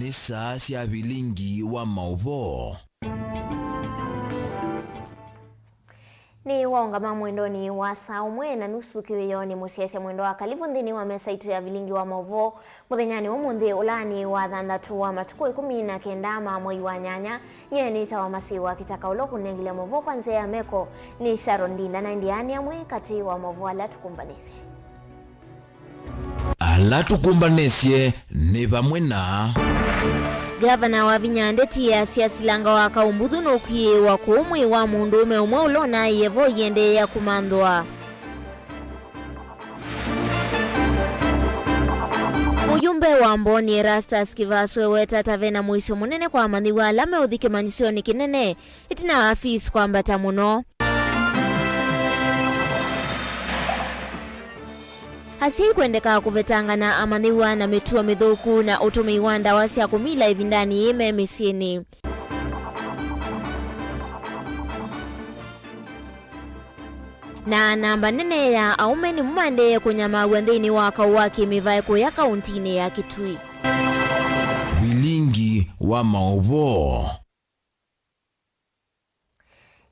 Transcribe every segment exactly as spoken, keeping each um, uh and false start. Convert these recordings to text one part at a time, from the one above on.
Nĩ saa sya vilingi wa maũvoo. Nĩ waũngama mwendonĩ wa saa ũmwe na nusu kĩwĩonĩ mũsyaĩĩsya mwendwa wa Kalivu nthĩnĩ wa mesa itũ ya vilingi wa maũvoo mũthenyanĩ wa ũmũnthĩ, ũla nĩ wa thanthatũ wa matukũ ĩkũmi na kenda ma mwei wa nyanya. Nyie nĩtawa Masiwa Kitaka, ũla ũkũnengile maũvoo kwa nzĩa ya meko nĩ Sharon Ndinda, na ĩndĩ aa nĩ amwe katĩ wa maũvoo ala tũkũmbanĩsye. Ala tũkũmbanĩsye nĩ vamwe na. Ngavana Wavinya Ndeti easya silanga wa Kaumbuthu nũkw'ĩĩwa kũu mwĩĩ wa mũndũũme ũmwe ũla ũnaaie vo iendeea kũmanthwa. Mũyumbe wa Mbooni Erastus Kivasu eweta ta ve na mũisyo mũnene kwa amanyĩw'a ala meũthi kĩmanyĩsyonĩ kĩnene ĩtina wa fees kwambata mũno. Asyai kwendeka kũvetangana amanyĩw'a na mĩtuo mĩthũku na ũtũmĩi wa ndawa sya kũmila ĩvindanĩ yĩĩ me mĩsyĩnĩ. Na namba nene ya aũme nĩmo maendee kũnyamaw'a nthĩnĩ wa kaũ wa kĩmĩvaĩ kũya kauntinĩ ya Kitui. Vilingi wa maũvoo.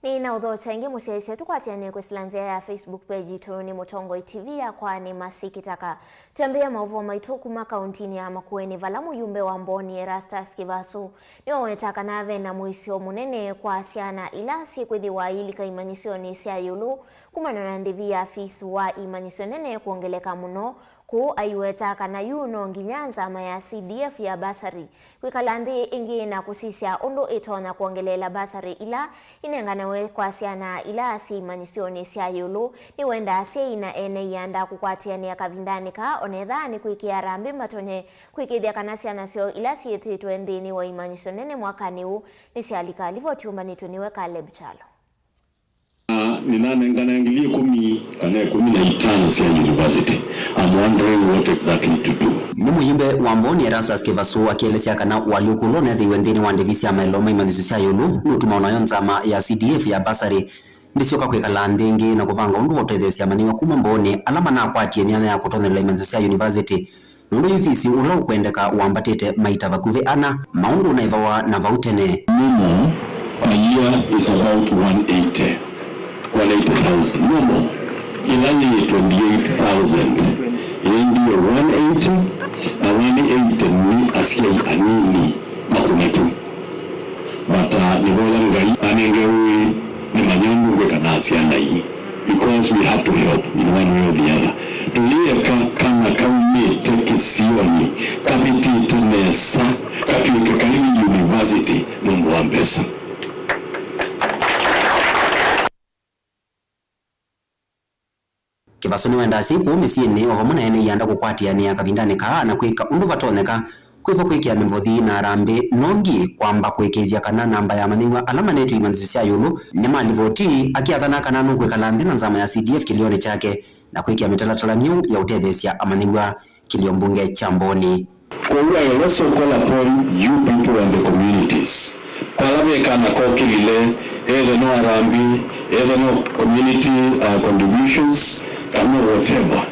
Nĩ na ũthokya ĩngĩ mũsyaĩĩsya tũkwatĩanĩe kwĩsĩla nzĩa ya Facebook page yitũ nĩ Mũtongoi T V. Yakwa nĩ Masi Kitaka. Twambĩĩa maũvoo maitũ kuma kauntinĩ ya Makueni, vala mũyumbe wa Mbooni Erastus Kivasu nĩwaweta kana ve na mũisyo mũnene kwa syana ila syĩkwĩthĩwa iilika imanyĩsyonĩ sya ĩũlũ kumana na ndĩvi ya fees wa imanyĩsyo nene kwongeleka mũno. Kũu aiweta kana yu no nginya nzama ya C D F ya bursary kwĩkala nthĩ ĩngĩ na kũsisya ũndũ ĩtonya kwongeleela bursary ila inenganawe kwa syana ila syĩ imanyĩsyonĩ sya ĩũlũ. Nĩwendaa asyai na ene ianda kũkwatĩanĩa kavindanĩ kaa, onetha nĩ kwĩkĩa harambĩ matonye kwĩkĩĩthya kana syana syoo ila syĩtĩtwe nthĩnĩ wa imanyĩsyo nene mwakanĩ ũũ nĩsyalika. Livoti yũmbanĩtw'e nĩwe Caleb Kyalo. Na nĩnanengana ngili ĩkũmi kana ĩkũmi na itano sya university. I'm wondering what exactly to do. Nĩ mũyumbe wa Mbooni Erastus Kivasu akĩelesya kana ũalyũku ũla ũneethĩiwe nthĩnĩ wa ndĩvi sya maĩlo ma imanyĩsyo sya ĩũlũ nũtumaa o nayo nzama ya C D F ya bursary ndĩsyoka kwĩkala nthĩ ĩngĩ na kũvanga ũndũ wa ũtetheesya amanyĩw'a kuma Mbooni ala manakwatie myanya ya kũtonyelela imanyĩsyo sya university. Nũndũ yu fees ũla ũkwendeka wambatĩte maita vakuvĩ ana, maũndũ ũnaĩvawa na vau tene. Normal per year is about one eighty, one eighty thousand. Normal ĩla yĩ twenty-eight thousand ĩendie one eighty, na one eighty nĩ asyai anini makũnetu. But, uh, nĩvoya Ngai anenge ũĩ nĩmanye ũndũ ngwĩka na syana ii, because we have to help in one way or the other. Tũyĩeka kana kaumĩte kĩsionĩ, kavĩtĩte nesa, katw'ĩke kaithi university nũndũ wa mbesa. Kĩvasu nĩwendaa asyai kũu mĩsyĩnĩ o vamwe na ene ianda kũkwatĩanĩa kavindanĩ kaa na kwĩka ũndũ vatonyeka kwĩvo kwĩkĩa mĩvothi na harambĩ nongi kwamba kũĩkĩĩthya kana namba ya amanyĩw'a ala manetwe imanyĩsyo sya ĩũlũ nĩmalivoti, akĩathana kana nũkwĩkala nthĩ na nzama ya C D F kĩlĩonĩ kyake na kwĩkĩa mĩtalatala myeũ ya ũtetheesya amanyĩw'a kĩlio mbunge kya Mbooni. Kwoou I also call upon you people and the communities. Pala ve kana kokĩlile, either no harambĩ, either no community, uh, contributions, kana no whatever,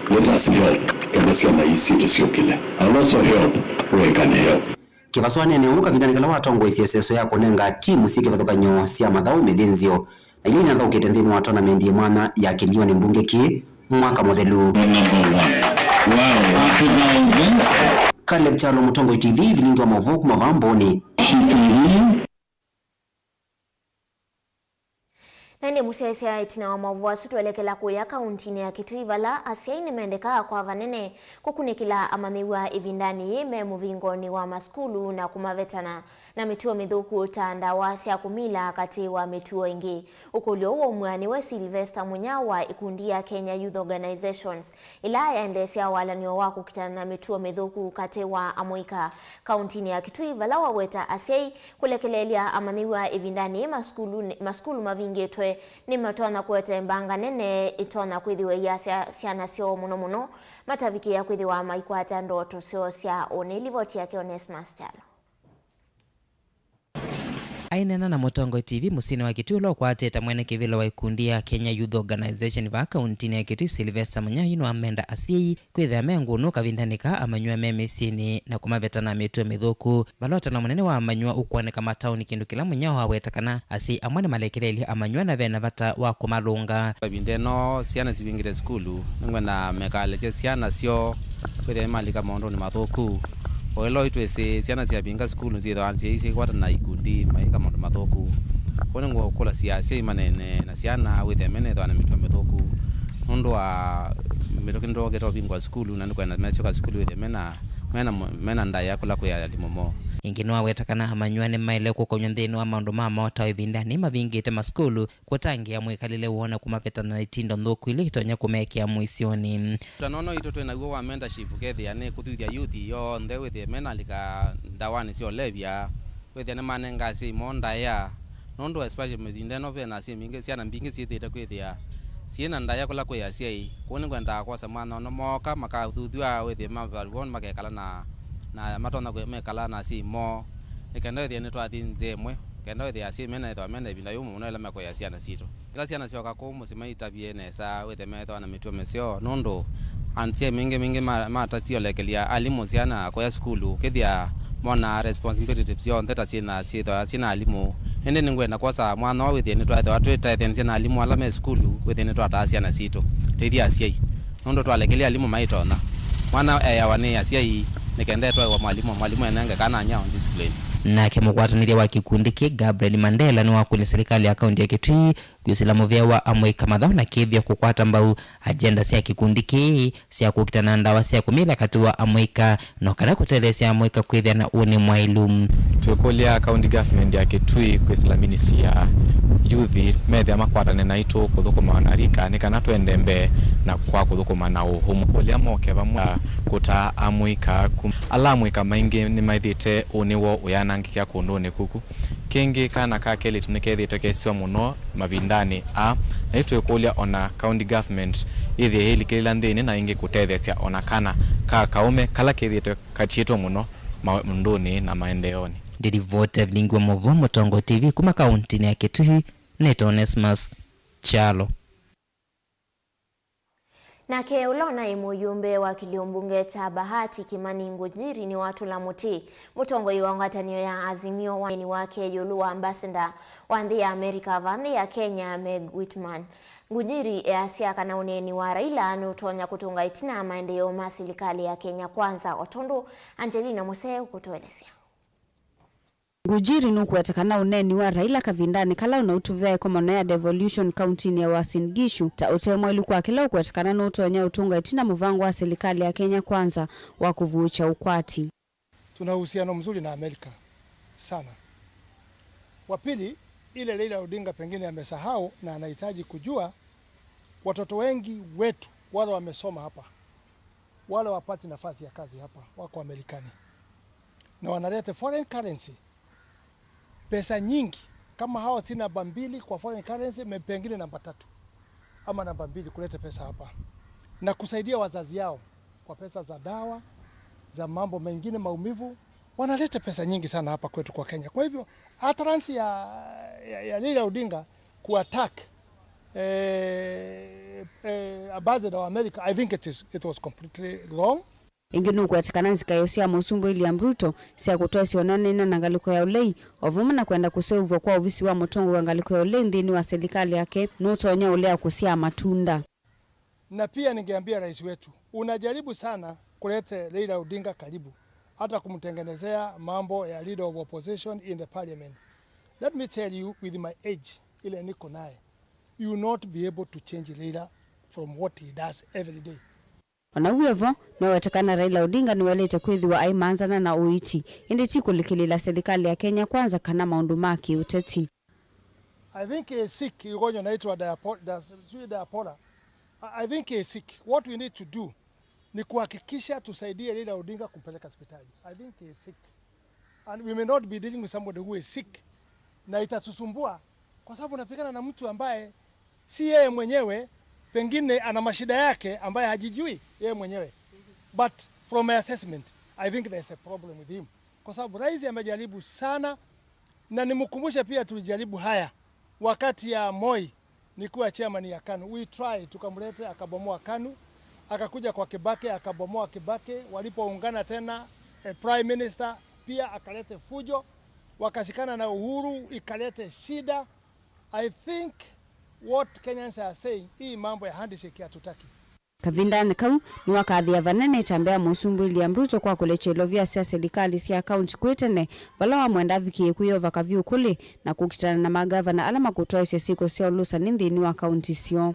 let us help kana syana ii sitũ syũkĩle. I'll also help where I can help. Kĩvasu aneenea ũu kavindanĩ kala watongoesye ĩseso ya kũnenga timu syĩ kĩvathũkany'o sya mathaũ mĩthĩnzĩo. Na yu inathaũkĩte nthĩnĩ wa tonamendi ya mwanya ya kĩlĩonĩ mbunge kĩĩ mwaka mũthelu. Number one. Wow, thirty thousand. Caleb Kyalo, Mũtongoi T V, vilingi wa maũvoo kuma vaa Mbooni. Shikilia. Na ĩndĩ mũsyaĩĩsya, ĩtina wa maũvoo asu, twelekela kũya kauntinĩ ya Kitui, vala asyai nĩmendekaa kwa vanene kũkunĩkĩla amanyĩw'a ĩvindanĩ yĩĩ me mũvingonĩ wa masukulu na kũmavetana na mĩtuo mĩthũku ta ndawa sya kũmila katĩ wa mĩtuo ĩngĩ. Ũkũlyo ũũ waumw'a nĩwe Sylvester Munya wa ĩkundi ya Kenya Youth Organizations, ĩla yaendeesya walany'o wa kũkitana na mĩtuo mĩthũku katĩ wa amũika kauntinĩ ya Kitui, vala waweta asyai kũlekeleelya amanyĩw'a ĩvindanĩ yĩĩ masukulu, masukulu mavingĩtwe nĩmatonya kũete mbanga nene ĩtonya kwĩthĩwa ĩyasya syana syoo mũno mũno matavikĩĩa kwĩthĩwa maikwata ndoto syoo sya ũnĩ. Livoti yake Onesmus Kyalo. Aineena na Mũtongoi T V mũsyĩnĩ wa Kitui, ũla ũkwatĩte mwene kĩvĩla wa ikundi ya Kenya Youth Organization vaa kauntinĩ ya Kitui, Sylvester Munyai, nĩwamenda asyai kwĩthĩa me ngũnũ kavindanĩ kaa amanyĩw'a me mĩsyĩnĩ na kũmaveta na mĩtuo mĩthũku. Vala ũtalo mũnene wa amanyĩw'a ũkwoneka mataoni, kĩndũ kĩla Munyai aweta kana asyai amwe nĩmalekeleelye amanyĩw'a na vena vata wa kũmalũnga. Ĩvinda ĩno syana sivingĩte sukulu, nĩngwenda mekalekye syana syoo kwĩthĩa nĩmalika maũndũnĩ mathũku. O ĩla ũitwĩsĩ syana syavinga sukulu syĩthĩwa syai syĩkwata na ikundi maika maũndũ mathũku. Kwoou nĩngũkũlasya asyai maneene na syana wĩthĩa menethĩwa na mĩtuo mĩthũku nũndũ wa mĩtũkĩ nĩtũkĩte ũvingwa sukulu, na nĩkwenda mesyoka sukulu wĩthĩa mena, mena, mena ndaĩa kũla kwĩ alimũ moo. Ĩngĩ nĩwaweta kana amanyĩw'a nĩmaĩle kũkonywa nthĩnĩ wa maũndũ ma maũtao ĩvindanĩ mavingĩte masukulu, kũtangĩĩa mwĩkalĩle woo na kũmaveta na itindo nthũku ila itonya kũmekĩa mũisyonĩ. Ũtano ũno witũ twĩ naw'o wa mentorship ũkethĩa nĩ kũthuthya youth yonthe wĩthĩe menalika ndawanĩ sya ũlevya, wĩthĩa nĩmanenga asyai moo ndaĩa, nũndũ especially mĩvinda ĩno ve na asyai mingĩ, syana mbingĩ syĩthĩĩte kwĩthĩa syĩ na ndaĩa kũla kwĩ asyai. Kwoou nĩngwendaa kwosa mwanya ũno mooka makathuthw'a wĩthĩe mavalũa makekala na, na matonya kwĩ-, mekala na asyai moo, nĩ kenda wĩthĩe nĩtwathi nzĩa ĩmwe, kenda wĩthĩe asyai mena ĩthwa mena ĩvinda yũmũ mũno ĩla mekũea syana sitũ. Ĩla syana syoka kũu mũsyĩ maitavye nesa, wĩthĩe meethĩwa na mĩtuo mĩseo, nũndũ asyai maingĩ maingĩ ma-, matatie ũlekelya alimũ syana kũya sukulu, ũkĩthĩa monaa responsibility syonthe ta syĩna, syĩthwa syĩna alimũ. Ĩndĩ nĩngwenda kwosa mwanya ũũ wĩthĩe nĩtwaethĩwa twĩtetheanĩsya na alimũ ala me sukulu, wĩthĩe nĩtwataa syana sitũ. Teithya asyai, nũndũ twalekelya alimũ maitonya, mwana eawa nĩ asyai, nĩ kenda etwaĩwa mwalimũ, mwalimũ enenge kana anyao discipline. Nake mũkwatanĩthya wa kĩkundi kĩĩ, Gabriel Mandela, nĩwakũlya silikalĩ ya kaunti ya Kitui kwĩsĩla mũvĩa wa amũika mathaũ na kĩthyo kũkwata mbau agenda sya kĩkundi kĩĩ sya kũkita na ndawa sya kũmila katĩ wa amũika, no kana kũtetheesya amũika kwĩthĩa na ũnĩ mwaĩlu. Twĩkũlya County Government ya Kitui kwĩsĩla Ministry ya Youth methĩa makwatane naitũ kũthũkũma wanarika nĩ kana twende mbee na kwa kũthũkũma na ũũmwe. Kũlya moke vamwe kũtaa amũika kuma ala amũika maingĩ nĩmaĩthĩte ũnĩ woo ũyanangĩka kũndũnĩ kuku. Kĩngĩ, kana ka kelĩtu nĩkethĩĩtwe kesĩwa mũno mavindanĩ aa, na yu twĩkũlya o na county government yĩthĩe yĩlikĩlĩla nthĩnĩ na ĩngĩ kũtetheesya o na kana ka kaũme kala kethĩĩtwe katiĩtwe mũno maũndũnĩ na maendeeonĩ. Ndĩlivoti Evelyn wa Mũvoo, Mũtongoi T V kuma kauntinĩ ya Kitui, nĩtawa Onesmus Kyalo. Nake ũla ũnaĩ mũyũmbe wa kĩlio mbunge kya Bahati Kimani Ngunjiri nĩwatũla mũtĩ mũtongoi wa ngwatanĩo ya Azimio wa ũneeni wake ĩũlũ wa ambassador wa nthĩ ya America vaa nthĩ ya Kenya, Meg Whitman. Ngunjiri easya kana ũneeni wa Raila nũtonya kũtũnga ĩtina maendeeo ma silikalĩ ya Kenya Kwanza, o tondũ Angelina Musee ũkũtũelesya. Ngunjiri nũkũweta kana ũneeni wa Raila kavindanĩ kala ũnautũvĩa ĩkomano ya devolution kauntinĩ ya Uasin Gishu ta ũte mwaĩlu kwa kĩla ũkũweta kana nũtonya ũtũnga ĩtina mũvango wa silikalĩ ya Kenya Kwanza wa kũvuũkya ũkwati. Tuna uhusiano mzuri na Amerika sana. Wa pili, ile Raila Odinga pengine amesahau na anahitaji kujua, watoto wengi wetu wale wamesoma hapa, wale wapati nafasi ya kazi hapa, wako Amerikani. Na wanalete foreign currency, pesa nyingi. Kama hao si namba mbili kwa foreign currency, me-, pengine namba tatu ama namba mbili kuleta pesa hapa. Na kusaidia wazazi yao kwa pesa za dawa, za mambo mengine, maumivu. Wanaleta pesa nyingi sana hapa kwetu kwa Kenya. Kwa hivyo, utterance ya, ya, ya Raila Odinga kuattack, eh, eh, ambassador wa America, I think it is, it was completely wrong. Ĩngĩ nũkwetĩkana nzikaĩo sya Mũsumbĩ William Ruto sya kũtwaĩsya ũneenany'a na ngalĩko ya ũlei, o vamwe na kwenda kũseũvw'a kwa ovisi wa mũtongoi wa ngalĩko ya ũlei nthĩnĩ wa silikalĩ yake nũtonya ũlea kũsyaa matunda. Na pia ningeambia rais wetu, unajaribu sana kulete Raila Odinga karibu, hata kumtengenezea mambo ya leader of opposition in the parliament. Let me tell you, with my age, ile niko naye, you will not be able to change Raila from what he does every day. O na wĩ o vo, nĩwaweta kana Raila Odinga nĩwaĩlĩte kwĩthĩwa aimanzana na ũiiti, ĩndĩ ti kũlikĩlĩĩla silikalĩ ya Kenya Kwanza kana maũndũ ma kĩũteti. I think he is sick, ugonjwa unaitwa diapo-, dia-, sijui bipolar. I, I think he is sick. What we need to do ni kuhakikisha tusaidie Raila Odinga kumpeleka hospitali. I think he is sick. And we may not be dealing with somebody who is sick. Na itatusumbua kwa sababu unapigana na mtu ambaye si yeye mwenyewe, pengine ana mashida yake ambaye hajijui yeye mwenyewe. But from my assessment, I think there's a problem with him. Kwa sababu rais amejaribu sana Na nimkumbushe pia, tulijaribu haya wakati ya Moi, nikiwa chairman ya KANU. We try, tukamlete, akabomoa KANU, akakuja kwa Kibaki, akabomoa Kibaki. Walipoungana tena, eh, prime minister pia akalete fujo, wakashikana na Uhuru, ikalete shida. I think what Kenyans are saying, hii mambo ya handshake hatutaki. Kavindanĩ kau, nĩwakathĩa vanene ĩtambya ya Mũsumbĩ William Ruto kwa kũlekya ilovia sya silikalĩ sya kaunti kwĩ tene, vala wamwenda avikĩe kwĩyova kavyũ kũlĩ na kũkitana na magavana ala makũtwaĩsya syĩko sya ũlũsani nthĩnĩ wa kaunti syoo.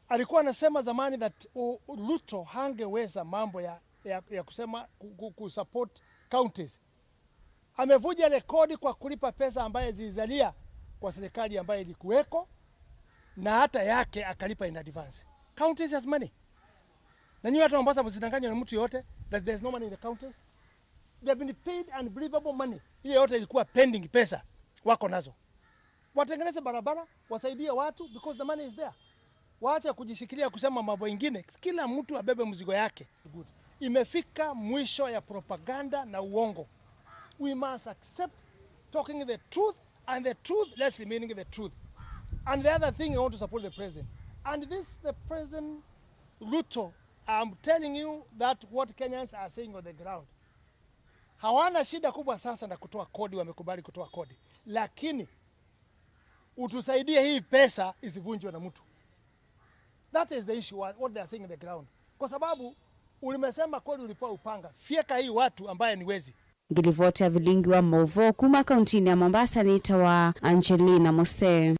Alikuwa anasema zamani that, uh, Ruto hangeweza mambo ya, ya, ya kusema ku, ku, ku support counties. Amevunja rekodi kwa kulipa pesa ambaye zilizalia kwa serikali ambayo ilikuweko, na hata yake akalipa in advance. Counties has money. Na nyinyi watu wa Mombasa msidanganywe na mtu yote that there's no money in the counties. They have been paid unbelievable money. Ile yote ilikuwa pending pesa wako nazo. Watengeneze barabara, wasaidie watu because the money is there. Waache kujishikilia kusema mambo ingine. Kila mtu abebe mzigo yake. Good. Imefika mwisho ya propaganda na uongo. We must accept talking the truth and the truth, let's remaining the truth. And the other thing, I want to support the president. And this, the President Ruto, I'm telling you that what Kenyans are saying on the ground. Hawana shida kubwa sasa na kutoa kodi, wamekubali kutoa kodi. Lakini utusaidie hii pesa isivunjwe na mtu. That is the issue, what, what they are saying on the ground. Kwa sababu ulimesema kweli, ulipewa upanga. Fyeka hii watu ambaye ni wezi. Ngilivoti ya vilingi wa mauvoo kuma kauntinĩ ya Mombasa nĩtawa Angelina Mose.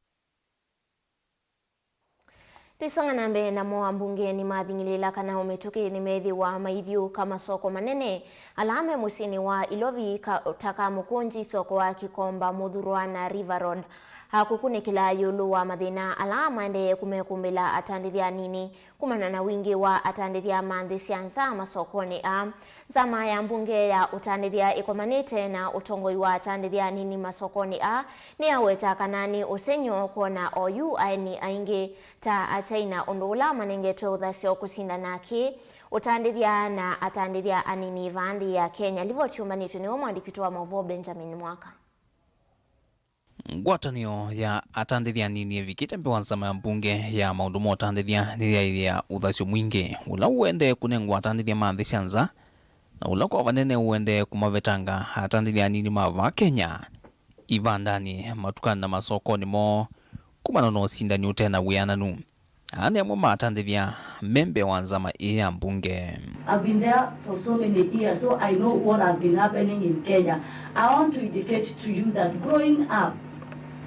Twĩsonga na mbee namo, ambunge nĩmathing'ĩlĩĩla kana o mĩtũkĩ nĩmeethĩwa maithyũũka masoko manene ala me mũsyĩnĩ wa Ilovi ka, ta Kamũkũnji, soko wa Kĩkomba, Mũthurwa na River Road, a kũkunĩkĩla ĩũlũ wa mathĩna ala maendee kũmekumbĩla atandĩthya anini. Kumana na wingĩ wa atandĩthya ma nthĩ sya nza masokonĩ aa, nzama ya mbunge ya ũtandĩthya ĩkomanĩte na ũtongoi wa atandĩthya anini masokonĩ aa nĩyaweta kana nĩ ũsengy'o kwona oyu aeni aingĩ ta Achaina, ũndũ ũla manengetwe ũthasyo kũsindana kĩ ũtandĩthya na atandĩthya anini vaa nthĩ ya Kenya. Livoti yũmbanĩtw'e nĩwe mwandĩki witũ wa maũvoo Benjamin Mwaka. Ngwatanĩo ya atandĩthya anini ĩvikĩte mbee wa nzama ya mbunge ya maũndũ ma ũtandĩthya nĩyaĩthya ũthasyo mwingĩ ũla ũendee kũnengwa atandĩthya ma nthĩ sya nza, na ũla kwa vanene ũendee kũmavetanga atandĩthya anini ma vaa Kenya, ivandanĩ, matukanĩ na masokonĩ moo, kumana na ũsindani ũte na wĩananu. Aa nĩ amwe ma atandĩthya me mbee wa nzama ĩĩ ya mbunge. I've been there for so many years, so I know what has been happening in Kenya. I want to indicate to you that growing up,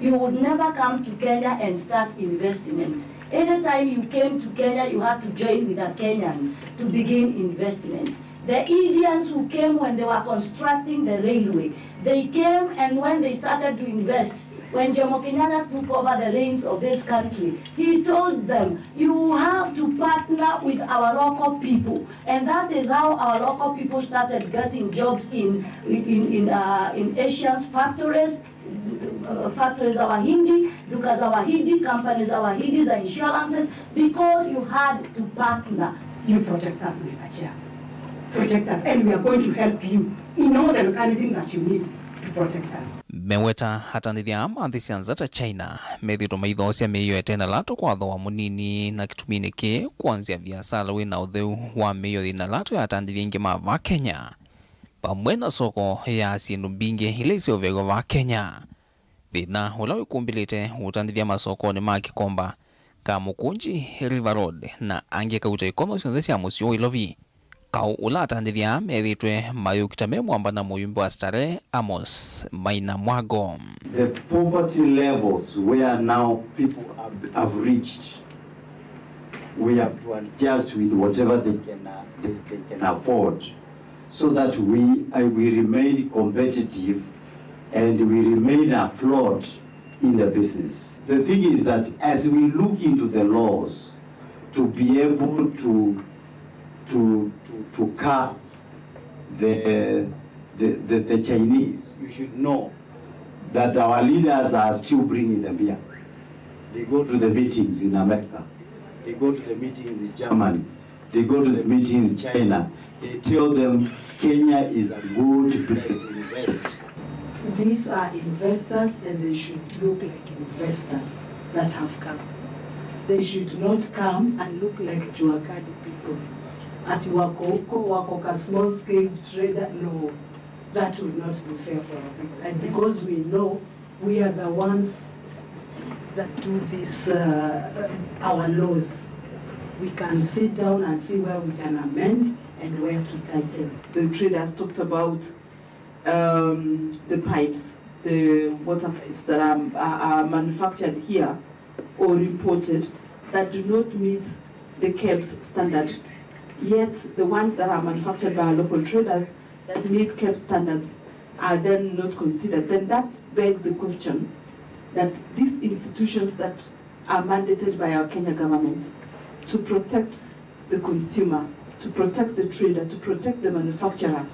you would never come to Kenya and start investments. Anytime you came to Kenya, you had to join with a Kenyan to begin investments. The Indians who came when they were constructing the railway, they came, and when they started to invest, when Jomo Kenyatta took over the reins of this country, he told them, "You have to partner with our local people." And that is how our local people started getting jobs in, in, in, uh, in Asia's factories, uh, factories za Wahindi, duka za Wahindi, companies za Wahindi, za insurances, because you had to partner. You protect us, Mister Chair. Protect us, and we are going to help you in all the mechanism that you need to protect us. Meweta atandĩthya aa ma nthĩ sya nza ta China methĩĩtwe maithoosya mĩio ĩte na lato kwa thooa mũnini, na kĩtuminĩ kĩĩ kwonzya viasala wĩ na ũtheu wa mĩio yĩ na lato ya atandĩthya aingĩ ma vaa Kenya, vamwe na soko ya syĩndũ mbingĩ ila iseũvĩaw'a vaa Kenya. Thĩna ũla wĩkumbĩlĩte ũtandĩthya masokonĩ ma Kĩkomba, Kamũkũnji, River Road, na angĩ kauta ikono syonthe sya mũsyĩ wa Ilovi, kaũ ũla atandĩthya methĩĩtwe mayũkita me mwamba na mũyumbe wa Starehe, Amos Maina Mwago. The poverty levels where now people have, have reached, we have to adjust with whatever they can, uh, they, they can afford, so that we, uh, we remain competitive and we remain afloat in the business. The thing is that as we look into the laws to be able to, to, to, to curb the, the, the, the Chinese, you should know that our leaders are still bringing them here. They go to the meetings in America. They go to the meetings in Germany. They go to the meeting in China. They tell them Kenya is a good place to invest. These are investors and they should look like investors that have come. They should not come and look like juakali people. Ati wako huko, wako ka small scale trader, no, that will not be fair for our people. And because we know we are the ones that do this, uh, our laws, we can sit down and see where we can amend and where to tighten. The traders talked about um, the pipes, the water pipes that are, are, are manufactured here or imported that do not meet the KEBS standard. Yet the ones that are manufactured by our local traders that meet KEBS standards are then not considered. Then that begs the question that these institutions that are mandated by our Kenya government to protect the consumer, to protect the trader, to protect the manufacturer,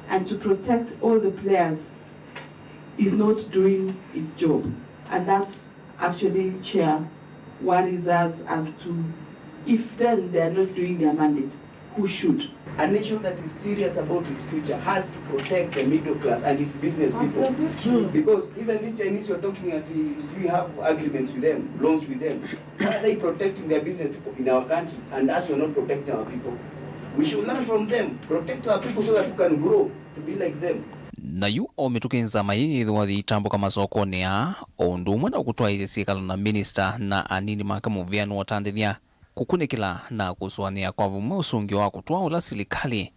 and to protect all the players is not doing its job. And that actually, Chair, worries us as to if then they are not doing their mandate, who should? A nation that is serious about its future has to protect the middle class and its business people. Absolutely. Because even these Chinese you're talking at, you have agreements with them, loans with them. Why are they protecting their business people in our country and us we're not protecting our people? We should learn from them, protect our people so that we can grow to be like them. Na yu o mĩtũkĩ nzama yĩĩ yĩthĩwa yĩitambũka masokonĩ aa, o ũndũ ũmwe na kũtwaĩĩsya syĩkalo na minista na anini make mũvĩa nĩwatandĩthya kũkunĩkĩla na kũsũanĩa kwa vamwe ũsũngĩo wa kũtwaa ũla silikalĩ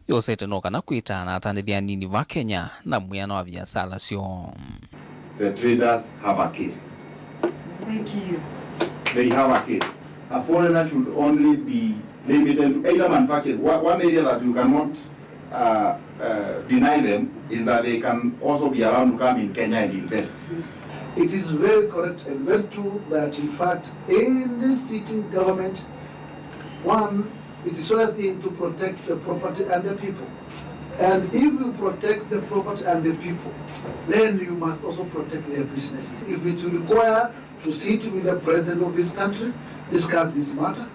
yosete no kana kwĩtaa na atandĩthya anini va Kenya na mwĩana wa viasala syoo. The traders have a case. Thank you. They have a case. A foreigner should only be limited to either manufacturing. One, one area that you cannot uh, uh, deny them is that they can also be allowed to come in Kenya and invest. It is very correct and very true that, in fact, any sitting government, one, it is always in to protect the property and the people. And if you protect the property and the people, then you must also protect their businesses. If it will require to sit with the president of this country, discuss this matter,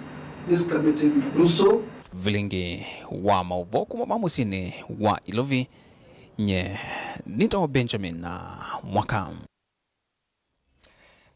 this committee will do so. Vilingi wa maũvoo kuma ma mũsyĩnĩ wa Ilovi, nye nĩtawa Benjamin na Mwaka.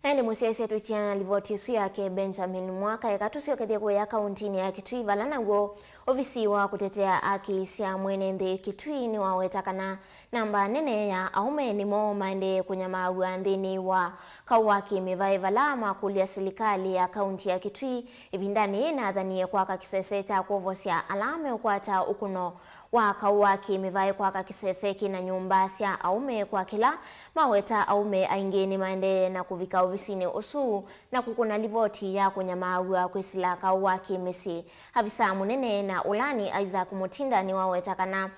Na ĩndĩ mũsyaĩĩsya twĩtiana na livoti ĩsu yake Benjamin Mwaka, eka tũsyokethye kũya kauntinĩ ya Kitui, vala naw'o ovisi wa kũtetea aki sya mwene nthĩ Kitui nĩwaweta kana namba nene ya aũme nĩmo maendee kũnyamaaw'a nthĩnĩ wa kaũ wa kĩ-mĩvaĩ, vala makũlya silikalĩ ya kaunti ya Kitui ĩvindanĩ yĩĩ nathanie kwaka kĩsese kya kwovosya ala meũkwata ũkũno wa kaũ wa kĩ-mĩvaĩ, kwaka kĩsese kĩna nyũmba sya aũme kwa kĩla maweta aũme aingĩ nĩmaendee na kũvika ovisinĩ ũsu na kũkũna livoti ya kũnyamaaw'a kwĩsĩla kaũ wa kĩ-mĩsyĩ. Avisaa mũnene na ũlaani Isaac Mutinda nĩwaweta kana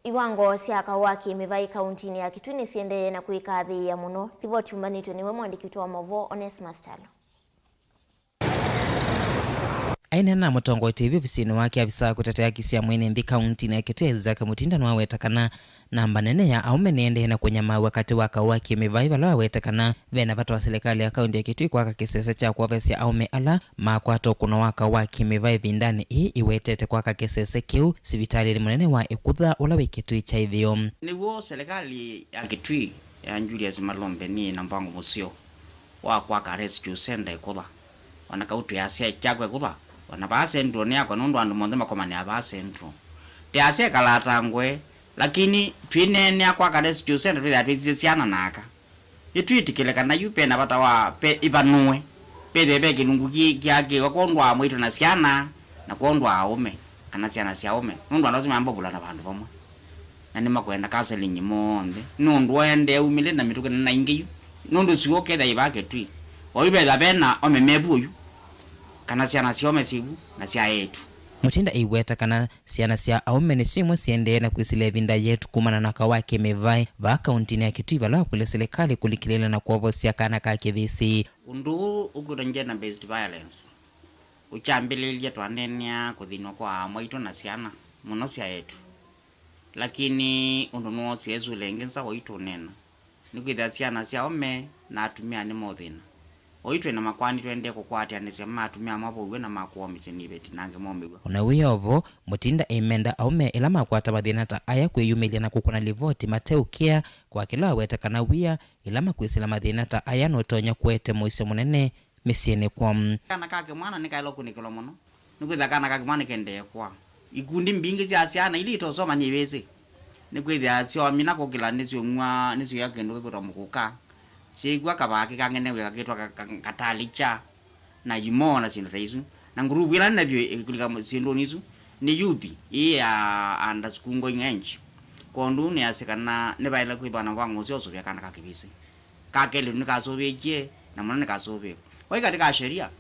iwango sya kaũ wa kĩ-mĩvaĩ kauntinĩ ya Kitui nĩsiendee na kwĩkathĩĩa mũno. Livoti yumanĩtw'e nĩwe mũandĩki witũ wa maũvoo Onesmus Kyalo. Aineena na mũtongoi T V ovisinĩ wake, avisaa kũtetea aki sya mwene nthĩ kauntinĩ ya Kitui Isaac Mutinda nĩwaweta kana namba nene ya aũme nĩendee na kũnyamaaw'a katĩ wa kaũ wa kĩ-mĩvaĩ, vala waweta kana vena vata wa silikalĩ ya kaunti ya Kitui kwaka kĩsese kya kwovosya aũme ala makwata ũkũno wa kaũ wa kĩ-mĩvaĩ ĩvindanĩ ĩĩ ĩwetete kwaka kĩsese kĩu sivitalĩnĩ mũnene wa Ĩkutha ũla wĩ Kitui kya ĩtheo. Nĩw'o silikalĩ ya Kitui ya Julius Malombe nĩ na mpango mũseo wa kwaka rescue center Ĩkutha. O na kau twĩasya kyakwa Ĩkutha, o na vaa Central nĩ yakwa, nũndũ andũ monthe makomanĩaa vaa Central. Twĩasya ĩkalaa ta ngwe, lakini twĩneenea kwaka rescue center twĩthĩaa twĩsisye syana na aka. Nĩtwĩtĩkĩle kana yu ve na vata wa ve ĩvanũe, vethĩwe ve kĩlungu kĩ-, kĩakĩwe kwondũ wa mwaitũ na syana, na kwondũ wa aũme, kana syana sya aũme, nũndũ andũ asu meamba ũvulana vandũ vamwe. Na nĩmakwenda counseling monthe, nũndũ waendee umĩle na mĩtũkĩ na aingĩ yu, nũndũ siw'o kethĩa ivaa Kitui, o yu vethĩwa ve na aũme me vu oyu, kana syana sya aũme syĩ vu, na sya eĩtu. Mutinda aiweta kana syana sya aũme nĩsyo imwe siendee na kwĩsĩla ĩvinda yetu kumana na kaũ wa kĩ-mĩvaĩ vaa kauntinĩ ya Kitui, vala wakũlya silikalĩ kũlikĩlĩĩla na kwovosya kana ka kĩvĩsĩ. Ũndũ ũũ ũkwĩtwa gender based violence ũkyambĩlĩlye twaneenea kũthĩnw'a kwa aa mwaitũ na syana, mũno sya eĩtu. Lakini ũndũ nĩwoosie ĩsũlĩ ĩngĩ nza wa itũneena, nĩkwĩthĩa syana sya aũme na atumĩa nĩmo thĩna. Oyu twĩ na makwani tũendee kũkwatĩanĩsya ma atumĩa mavoiw'e na ma kũomĩsya nĩ iveti na angĩ momĩw'a. O na wĩ o vo, Mutinda eimenda aũme ĩla makwata mathĩna ta aya kwĩyumĩlya na kũkũna livoti mateũkĩa, kwa kĩla aweta kana wia ĩla makwĩsĩla mathĩna ta aya nũtonya kũete mũisyo mũnene mĩsyĩnĩ kwoo. Kana ka kĩmwana nĩkaĩle ũkunĩkĩlwa mũno. Nĩkwĩthĩa kana ka kĩmwana nĩkendee kwa ikundi mbingĩ sya syana ila itosoma nĩ ivĩsĩ. Nĩkwĩthĩa syomina kũkĩla nĩsyũng'wa, nĩsyũya kĩndũ kĩkwĩtwa mũkũka, syĩkw'a kavaa kĩkang'enew'e kakĩtwa ka-, ka-, katalĩkya na imoo na syĩndũ ta isu. Na nguruvu ĩla nene vyũ ĩkũlika syĩndũnĩ isu nĩ youth ĩĩ ya under school going age. Kwondũ nĩasĩ kana nĩvaĩle kwĩthwa na mũvango ũseo ũsũvĩa kana ka kĩvĩsĩ. Ka kelĩtu nĩkasũvĩtye, na mũno nĩkasũvĩe. Vai katĩ ka sheria,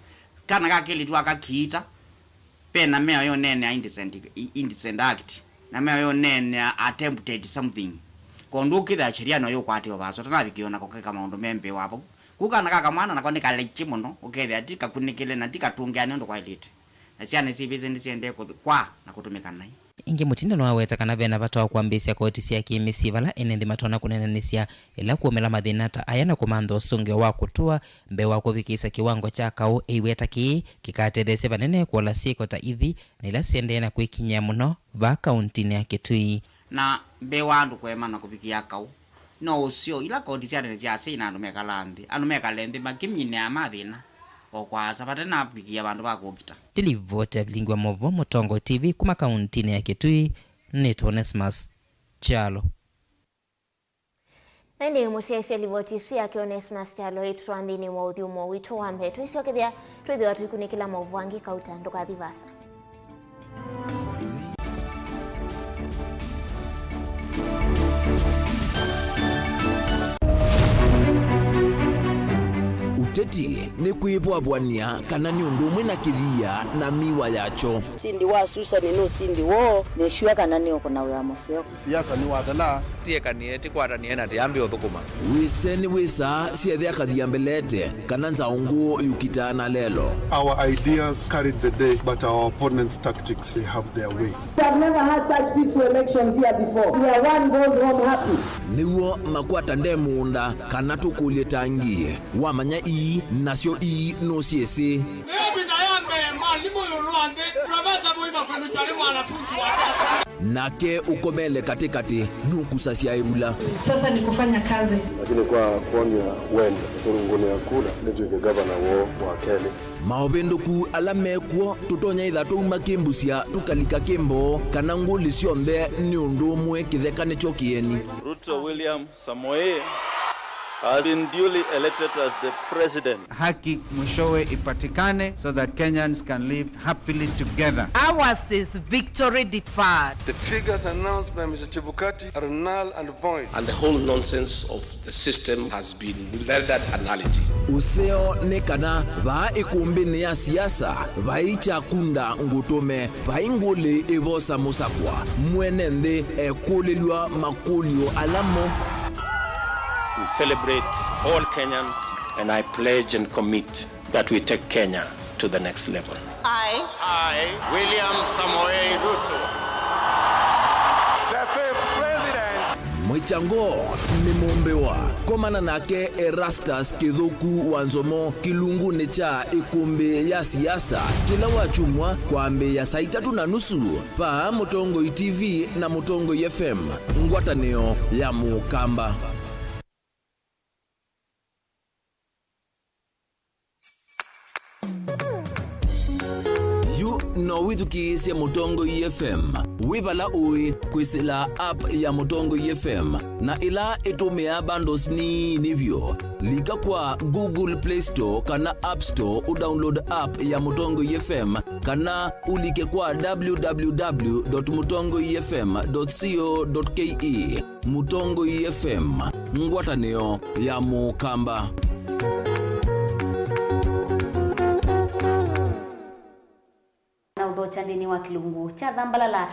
kana ka kelĩtu aka kiita, ve na mĩao ya ũneenea indecent, indecent act, na mĩao ya ũneenea attempted something. Kwondũ ũkĩthĩa sheria no yũkwatĩwa vaasa, ũtanavikĩwa na kũkeka maũndũ me mbee wa vau. Kũu kana ka kamwana nako nĩ kalekye mũno, ũkethĩa ti kakunĩkĩle na ti katũngĩane ũndũ kwaĩlĩte. Na syana isu ivĩsĩ nĩsyendee kũthi-, kwa na kũtũmĩka naĩ. Ĩngĩ, Mutinda nĩwaweta kana ve na vata wa kwambĩĩsya koti sya kĩ-mĩsyĩ vala ene nthĩ matonya kũneenanĩsya ĩla kũũmĩla mathĩna ta aya na kũmantha ũsũngĩo wa kũtũa mbee wa kũvikĩĩsya kĩwango kya kaũ. Eiweta kĩĩ kĩkatetheesya vanene kũola syĩko ta ithi na ila siendee na kwĩkinyĩa mũno vaa kauntinĩ ya Kitui. Na mbee wa andũ kũemana kũvikĩa kaũ, no ũseo ila koti sya tene syasya ina andũ mekalaa nthĩ, andũ mekale nthĩ makĩminĩa mathĩna o kwa asa vate na avikĩa vandũ va kũkita. Nĩ livoti ya vilingi wa maũvoo Mũtongoi T V kuma kauntinĩ ya Kitui, nĩtawa Onesmus Kyalo. Na ĩndĩ mũsyaĩĩsya livoti ĩsu yake Onesmus Kyalo ĩtũtwaa nthĩnĩ wa ũthyũmũo witũ wa mbee. Twĩsyokethya, twĩthĩwa tũikunĩkĩla maũvoo angĩ kauta, ndũkathi vaasa. Ũteti nĩ kwĩvwavw'ania kana nĩ ũndũ ũmwe na kĩthia na miwa yakyo. Ũsindi wa Susan nĩ ũsindi woo. Nĩsure kana nĩũkũna wĩa mũseo. Siasa nĩwathela. Tiekanie, tikwatanĩe na tiambe ũthũkũma. Wĩse nĩ wĩsaa syethĩa kathia mbelete, kana nzaũ ngũũ yũkitaa na lelo. Our ideas carried the day, but our opponents' tactics, they have their way. We have never had such peaceful elections here before, where one goes home happy. Nĩw'o makwata nde mũũnda, kana tũkũlye tangi. Wamanya ii, nasyo ii nũsyĩsĩ. Ĩvĩta ya mbee, mwalimũ ĩũlũ wa nthĩ, Profesa Mũima kũlutwa nĩ mwanafunzi wake. Nake ũkomele katĩkatĩ, nũkusasya ĩvula. Sasa ni kufanya kazi. Lakini kwa kuonia wendo, kũrũngũnĩa kura, nĩtw'ĩke gavana woo wa kelĩ. Maũvĩndũku ala mekw'o, tũtonya ĩtha twauma kĩmbusya, tũkalika kĩmboo, kana ngũlĩ syonthe nĩ ũndũ ũmwe kĩtheka nĩkyo kĩeni. Ruto William Samoei has been duly elected as the president. Haki mwishowe ipatikane so that Kenyans can live happily together. Ours is victory deferred. The figures announced by Mister Chebukati are null and void. And the whole nonsense of the system has been rendered a nullity. Ũseo nĩ kana vaa ĩkũmbĩnĩ ya siasa vai kyakunda ngũtũme. Vai ngũlĩ ĩvosa mũsakwa, mwene nthĩ ekũlĩlw'a makũlyo ala mo. We celebrate all Kenyans and I pledge and commit that we take Kenya to the next level. I, I, William Samoei Ruto, the fifth president. Mwĩkyango nĩ mũmbĩwa. Komana nake Erastus Kĩthũku wa Nzomo kĩlungunĩ kya ĩkũmbĩ ya siasa kĩla wakyumwa kwambĩĩa saa itatũ na nusu vaa Mũtongoi T V na Mũtongoi F M, ngwatanĩo ya Mũkamba. Yu no wĩthukĩĩsye Mũtongoi F M wĩ vala ũĩ kwĩsĩla app ya Mũtongoi F M, na ĩla ĩtũmĩaa bundles nini vyũ. Lika kwa Google Play Store kana App Store ũdownload app ya Mũtongoi F M, kana ũlike kwa w w w dot mũtongoi f m dot co dot k e. Mũtongoi F M, ngwatanĩo ya Mũkamba. Na ũthokya nthĩnĩ wa kĩlungu kya thambalala.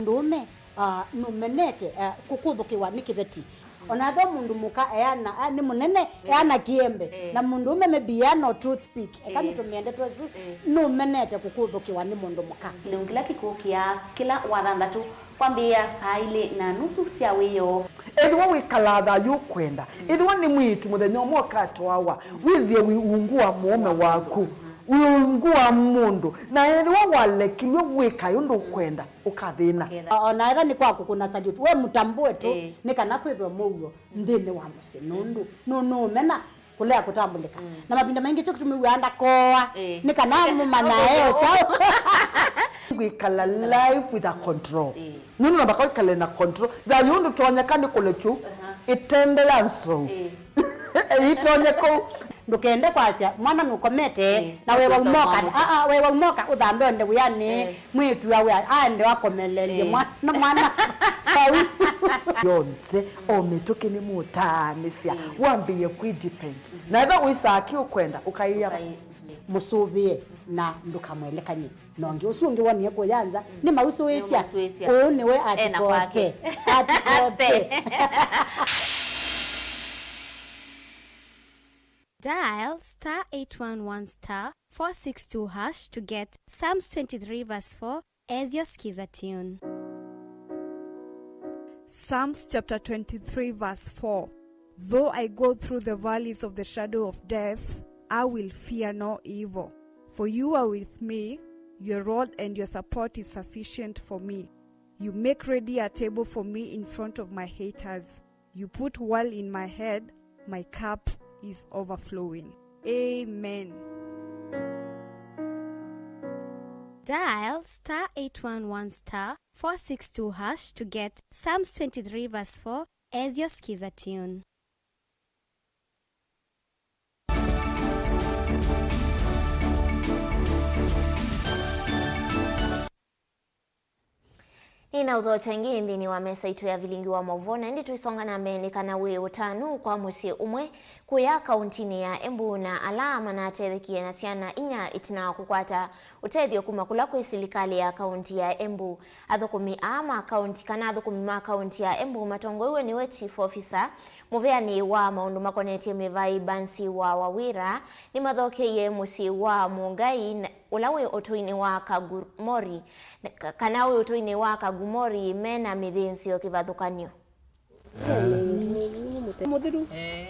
Mũndũũme, ah, nũmenete, ah, kũkũthũkĩwa nĩ kĩveti. Ona ethĩwa mũndũ mũka eana, ah, nĩ mũnene, eh, eana kĩembe. Eh. Na mũndũũme maybe eana o toothpick. Eka, eh, nĩtũmĩende twesu, eh, nũmenete kũkũthũkĩwa nĩ mũndũ mũka. Kĩlungu kĩla kĩkũkĩa kĩla wa thanthatũ. Kwambĩĩa saa ilĩ na nusu sya wĩoo. Ethĩwa wĩkalaa thayũ ũkwenda, ethĩwa nĩ mwĩĩtu mũthenya ũmwe ũkatwawa, wĩthĩe wĩ ungu wa mũũme waku, wĩ ungu wa mũndũ, na ethĩwa walekilw'e wĩkae ũndũ ũkwenda, ũkathĩna. O na ethĩwa nĩ kwa kũkũna salute, we mũtambũe tu, ĩĩ, nĩ kana kwĩthwe mũuo nthĩnĩ wa mũsyĩ, nũndũ nũnũũmena kũlea kũtambũlĩka. Mm. Na mavinda maingĩ kyo kĩtũmĩw'aa ndakoa, ĩĩ, nĩ kana mũmanyae o kyaũ. Kwĩkala life with a control. Ĩĩ. Nũndũ namba kwa ĩkale na control. Thayũ ndũtonyeka nĩ kũlekyu, aha, ĩtende ya nzou. Ĩĩ. Ĩtonye kũu. Ndũkende kwasya mwana nũkomete, ĩĩ, na we waumoka. Aa, we waumoka ũthambe ũende wĩanĩ. Ĩĩ. Mwĩĩtu awe aende akomelelye, ĩĩ, mwana, mwana vau. Yonthe, o mĩtũkĩ nĩmũtaanĩsya, ĩĩ, wambĩĩe kwĩ depend. Na ethĩwa wĩsaa kĩ ũkwenda, ũkaĩa. Ũkaĩ-, ĩĩ, mũsũvĩe na ndũkamwelekany'e na ũngĩ. Ũsu ũngĩ wonie kũya nza, mm, nĩmausũĩsya. Nĩmausũĩsya. Ũũ nĩwe ena kwake. Atikoke. Atikoke. Dial star eight one one star four six two hash to get Psalms twenty-three verse four as your Skiza tune. Psalms chapter twenty-three verse four. Though I go through the valleys of the shadow of death, I will fear no evil. For you are with me, your rod and your support is sufficient for me. You make ready a table for me in front of my haters. You put oil in my head, my cup is overflowing. Amen. Dial star eight one one star four six two hash to get Psalms twenty-three verse four as your Skiza tune. Nĩnaũthokya ĩngĩ nthĩnĩ wa mesa itũ ya vilingi wa maũvoo, na ĩndĩ tũisonga na mbee nĩ kana wĩ ũtanu kwa mũsyĩ ũmwe kũya kauntinĩ ya Embu na ala manatethekie na syana inya ĩtina wa kũkwata ũtethyo kuma kũla kwĩ silikalĩ ya kaunti ya Embu. Athũkũmi aa ma kaunti, kana athũkũmi ma kaunti ya Embu matongoew'e nĩwe Chief Officer, mũveanĩ wa maũndũ makonetye mĩvaĩ Bansi wa Wawira, nĩmathokeie mũsyĩ wa Mũngai na, ũla wĩ ũtũinĩ wa Kagumori, ka-, kana wĩ ũtũinĩ wa Kagumori me na mĩthĩnzĩo kĩvathũkany'o. Mũthuru. Eh.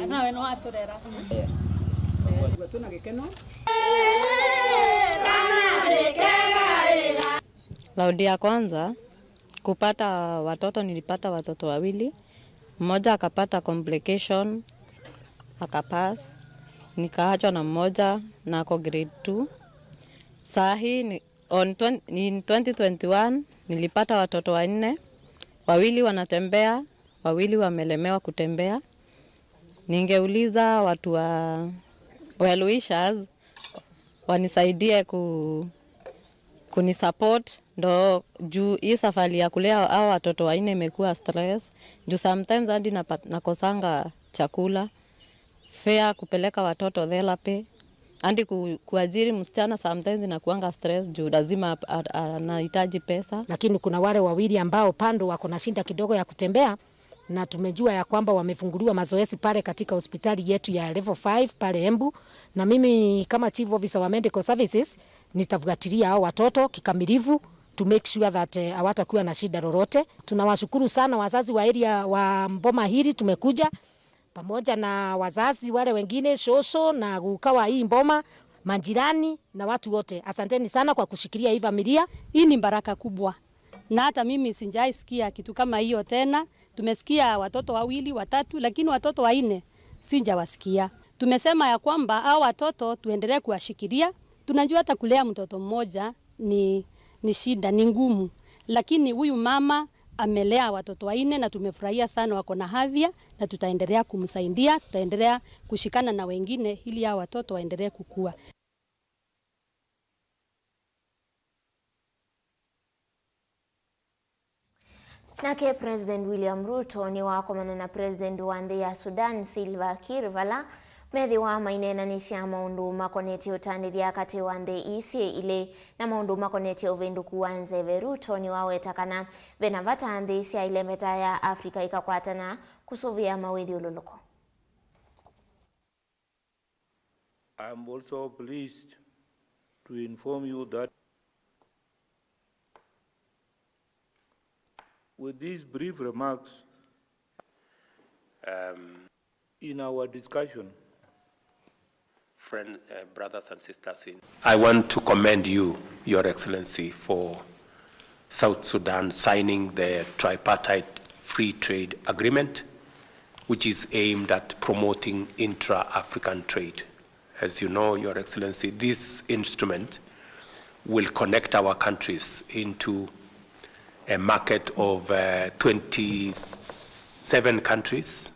Anawe no atũrera. Twĩ na gĩkeno. Raundi ya kwanza kupata watoto, nilipata watoto wawili, mmoja akapata complication, akapass, nikaachwa na mmoja na ako grade two. Saa hii ni, on twen-, in twenty twenty-one nilipata watoto wanne, wawili wanatembea, wawili wamelemewa kutembea. Ningeuliza watu wa well wishers wanisaidie ku-, kunisupport ndo juu hii safari ya kulea hao watoto wanne imekuwa stress. Juu sometimes hadi napa-, nakosanga chakula, fare kupeleka watoto therapy, hadi ku-, kuajiri msichana sometimes inakuanga stress juu lazima ap-, a-, a-, anahitaji pesa. Lakini kuna wale wawili ambao bado wako na shida kidogo ya kutembea, na tumejua ya kwamba wamefunguliwa mazoezi pale katika hospitali yetu ya Level five pale Embu, na mimi kama Chief Officer wa Medical Services nitafuatilia hao watoto kikamilifu to make sure that, eh, hawatakuwa na shida lolote. Tunawashukuru sana wazazi wa area wa Mboma hili, tumekuja pamoja na wazazi wale wengine, shosho na guka wa hii Mboma, majirani na watu wote. Asanteni sana kwa kushikilia hii familia. Hii ni baraka kubwa. Na hata mimi sijaisikia kitu kama hiyo tena. Tumesikia watoto wawili, watatu, lakini watoto wanne sijawasikia. Tumesema ya kwamba hao watoto tuendelee kuwashikilia. Tunajua hata kulea mtoto mmoja ni, ni shida, ni ngumu. Lakini huyu mama amelea watoto wanne na tumefurahia sana wako na afya na tutaendelea kumsaidia, tutaendelea kushikana na wengine ili hao watoto waendelee kukua. Nake President William Ruto nĩwakomana na President wa nthĩ ya Sudan, Salva Kiir, vala methĩwa maineenanĩsya maũndũ makonetye ũtandĩthya katĩ wa nthĩ ii syĩ ilĩ na maũndũ makonetye ũvĩndũku wa nzeve. Ruto nĩwaweta kana ve na vata nthĩ sya ĩlemeta ya Africa ikakwatana kũsũvĩa mawĩthyũlũlũko. I am also pleased to inform you that With these brief remarks, um, in our discussion, friend, uh, brothers and sisters, in I want to commend you, Your Excellency, for South Sudan signing the tripartite free trade agreement, which is aimed at promoting intra-African trade. As you know, Your Excellency, this instrument will connect our countries into a market of, uh, twenty-seven countries.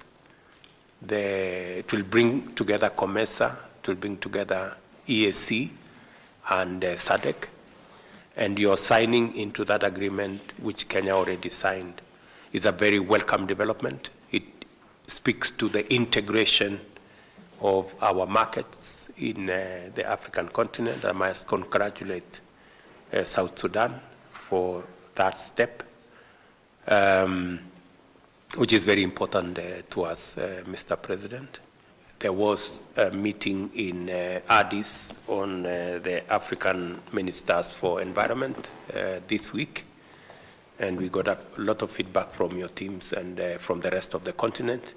The, it will bring together COMESA, it will bring together E A C and, uh, SADC. And your signing into that agreement, which Kenya already signed, is a very welcome development. It speaks to the integration of our markets in, uh, the African continent. I must congratulate, uh, South Sudan for that step, um, which is very important, uh, to us, uh, Mister President. There was a meeting in, uh, Addis on, uh, the African Ministers for Environment, uh, this week, and we got a lot of feedback from your teams and, uh, from the rest of the continent.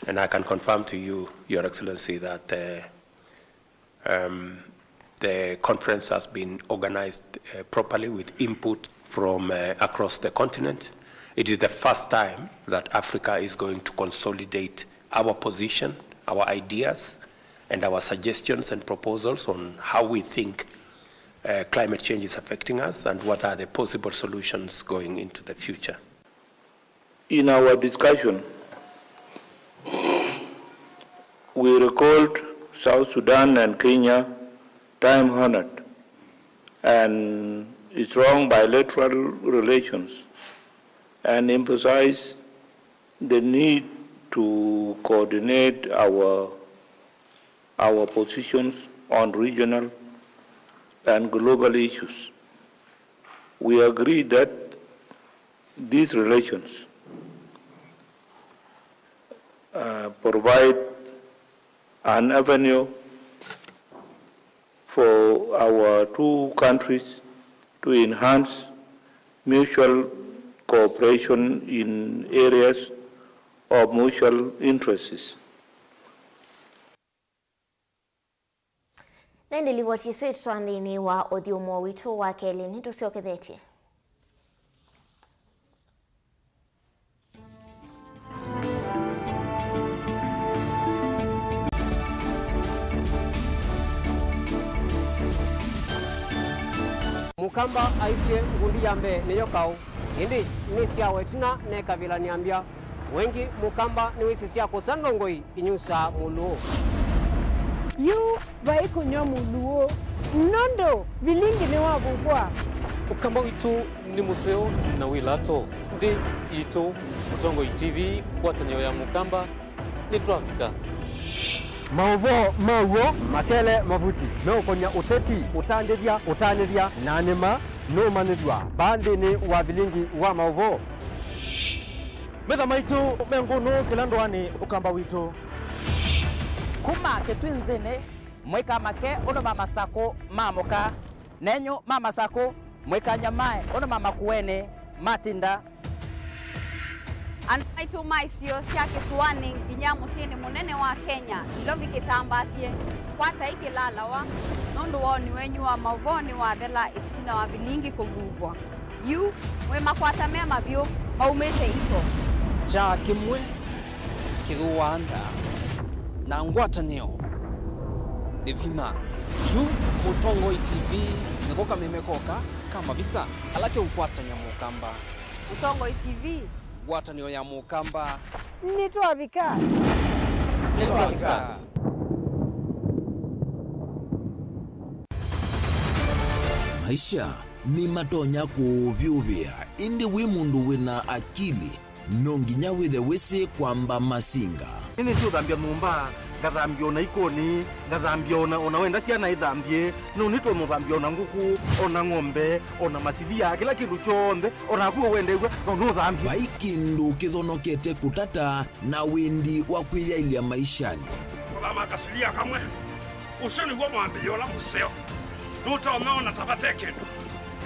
And I can confirm to you, Your Excellency, that, uh, um, the conference has been organized, uh, properly with input from, uh, across the continent. It is the first time that Africa is going to consolidate our position, our ideas, and our suggestions and proposals on how we think, uh, climate change is affecting us and what are the possible solutions going into the future. In our discussion, we recalled South Sudan and Kenya time-honored and strong bilateral relations and emphasized the need to coordinate our, our positions on regional and global issues. We agreed that these relations, uh, provide an avenue for our two countries to enhance mutual cooperation in areas of mutual interests. Na ĩndĩ livoti ĩsu ĩtũtwaa nthĩnĩ wa ũthyũmũo witũ wa kelĩ. Nĩtũsyokethetye. Mũkamba aisye, ngundi ya mbee nĩyo kaũ, ĩndĩ nĩsyawa ĩtina nekavĩla nĩambya. Wengĩ Mũkamba nĩwĩsĩ sya kũsa ndongoi inyusaa mũlũũ. Yu vai kũnyw'a mũlũũ, nũndũ vilingi nĩwavuvwa. Ũkamba witũ nĩ mũseo na wĩ lato. Nthĩ yitũ, Mũtongoi T V, ngwatanĩo ya Mũkamba, nĩtwavika. Maũvoo ma w'o makele mavuti meũkony'a ũteti, ũtandĩthya, ũtanĩthya, na nĩma nũũmanyĩthw'a vaa nthĩnĩ wa vilingi wa maũvoo. Metha maitũ me ngũnũ kĩla ndũanĩ Ũkamba witũ. Kuma Kĩtwinzĩnĩ, mũikamake ũndũ mamasakũ maamũka, nenyu mamasakũ mũikanyamae ũndũ mamakuenĩ matinda. Andũ maitũ ma isio sya kĩsũanĩ nginya mũsyĩnĩ mũnene wa Kenya, Nairobi kĩtambaasye, kwatai kĩlalawa, nũndũ woni wenyu wa maũvoo nĩwathela ĩtina wa vilingi kũvuvwa. Yu, mwĩ makwata me mavyũ maumĩte iko. Kyaa kĩmwe kĩthũaa nda, na ngwatanĩo nĩ vinya. Yu, Mũtongoi T V nĩko kameme koka ka mavisa ala keũkwatany'a Mũkamba. Mũtongoi T V. Ngwatanĩo ya Mũkamba. Nĩtwavika. Nĩtwavika. Maisha nĩmatonya kũũvyũvĩa, ĩndĩ wĩ mũndũ wĩ na akili, no nginya wĩthe wĩsĩ kwamba masinga. Nĩnĩsĩ ũthambya nyũmba, ngathambya ona ikonĩ, ngathambya ona, ona wenda syana ithambye, no nĩtũnũthambya ona ngũkũ, ona ng'ombe, ona masilia, kĩla kĩndũ kyonthe, ona naku ũwendew'a, no nũthambye. Vai kĩndũ kĩthonokete kũtata na wĩndi wa kwĩyaĩlya maishanĩ. Kũthama kasilia kamwe, ũsu nĩw'o mwambĩĩo ũla mũseo. Nũtonya ona ta vate kĩndũ.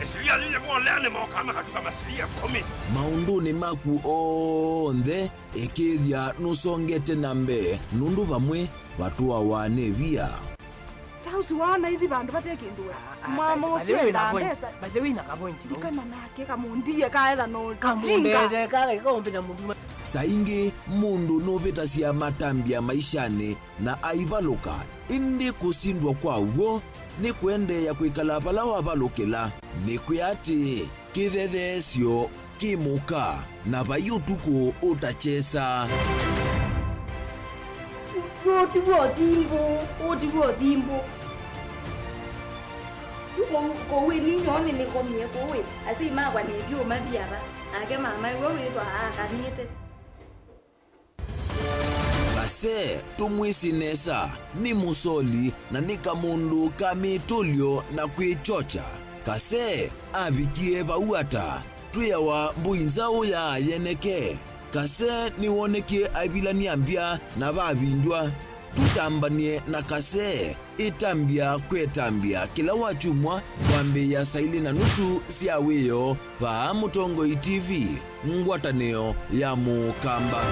Ĩsilia yĩyĩvoleanĩ mokaa makatuka masilia ĩkũmi. Maũndũnĩ maku onthe, ĩkĩĩthya nũsongete na mbee, nũndũ vamwe vatũawa nĩ via. Ta ũsu waana ithi vandũ vate kĩndũ we. Mama ũsu endaa mbesa. By the way, na kapointi. Ndikana nake kamundie kaetha no. Kamundete kale kaumbina mũndũ. Saa ingĩ mũndũ nũvĩtasya matambya maishanĩ na aivalũka, ĩndĩ kũsindwa kwa w'o nĩ kũendeea kwĩkala vala wavalũkĩla. Nĩkwĩa atĩĩ, kĩthetheesyo kĩ mũka, na vai ũtukũ ũtakyesa. Ũũ ti w'o thimbũ, ũũ ti w'o thimbũ. Yu kũu, kũu ĩni nyoo nĩnĩkomie kũu ĩ, asyai makwa nĩndiũmathi ava, nake mama ĩwe wĩthwa aakanĩte. Kase, tũmwĩsĩ nesa, nĩ mũsoli na nĩ kamũndũ ka mĩtũlyo na kwĩkyokya. Kase avikie vau ata? Twĩawa mbũi nzaũ ya yeneke. Kase nĩwonekie aivilany'a mbya na vavindwa. Tũtambany'e na Kase. Ĩtambya kwĩtambya kĩla wakyumwa kwambĩĩa saa ilĩ na nusu sya wĩoo vaa Mũtongoi T V, ngwatanĩo ya Mũkamba.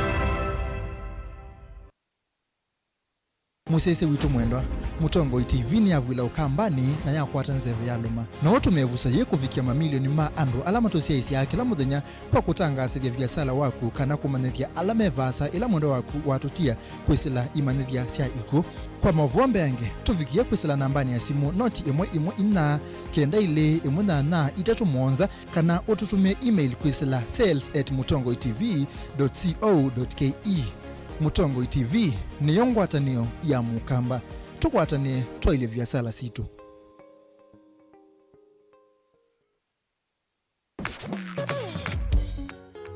Mũsyaĩĩsya witũ mwendwa, Mũtongoi T V nĩyavw'ĩla Ũkambanĩ na yakwata nzeve yalũma. No ũtũme ĩvuso yĩĩ kũvikĩa mamilioni ma andũ ala matũsyaĩĩsyaa kĩla mũthenya kwa kũtangaasĩthya viasala waku kana kũmanyĩthya ala me vaasa ĩla mwendwa waku watũtia kwĩsĩla imanyĩthya sya ikw'ũ. Kwa maũvoo mbeange, tũvikĩe kwĩsĩla nambanĩ ya simũ noti ĩmwe ĩmwe inya kenda ilĩ ĩmwe nyanya itatũ mũonza, kana ũtũtũmĩe email kwĩsĩla sales at mũtongoi T V dot co dot K E. Mũtongoi T V nĩyo ngwatanĩo ya Mũkamba. Tũkwatanĩe twaĩlye viasala sitũ.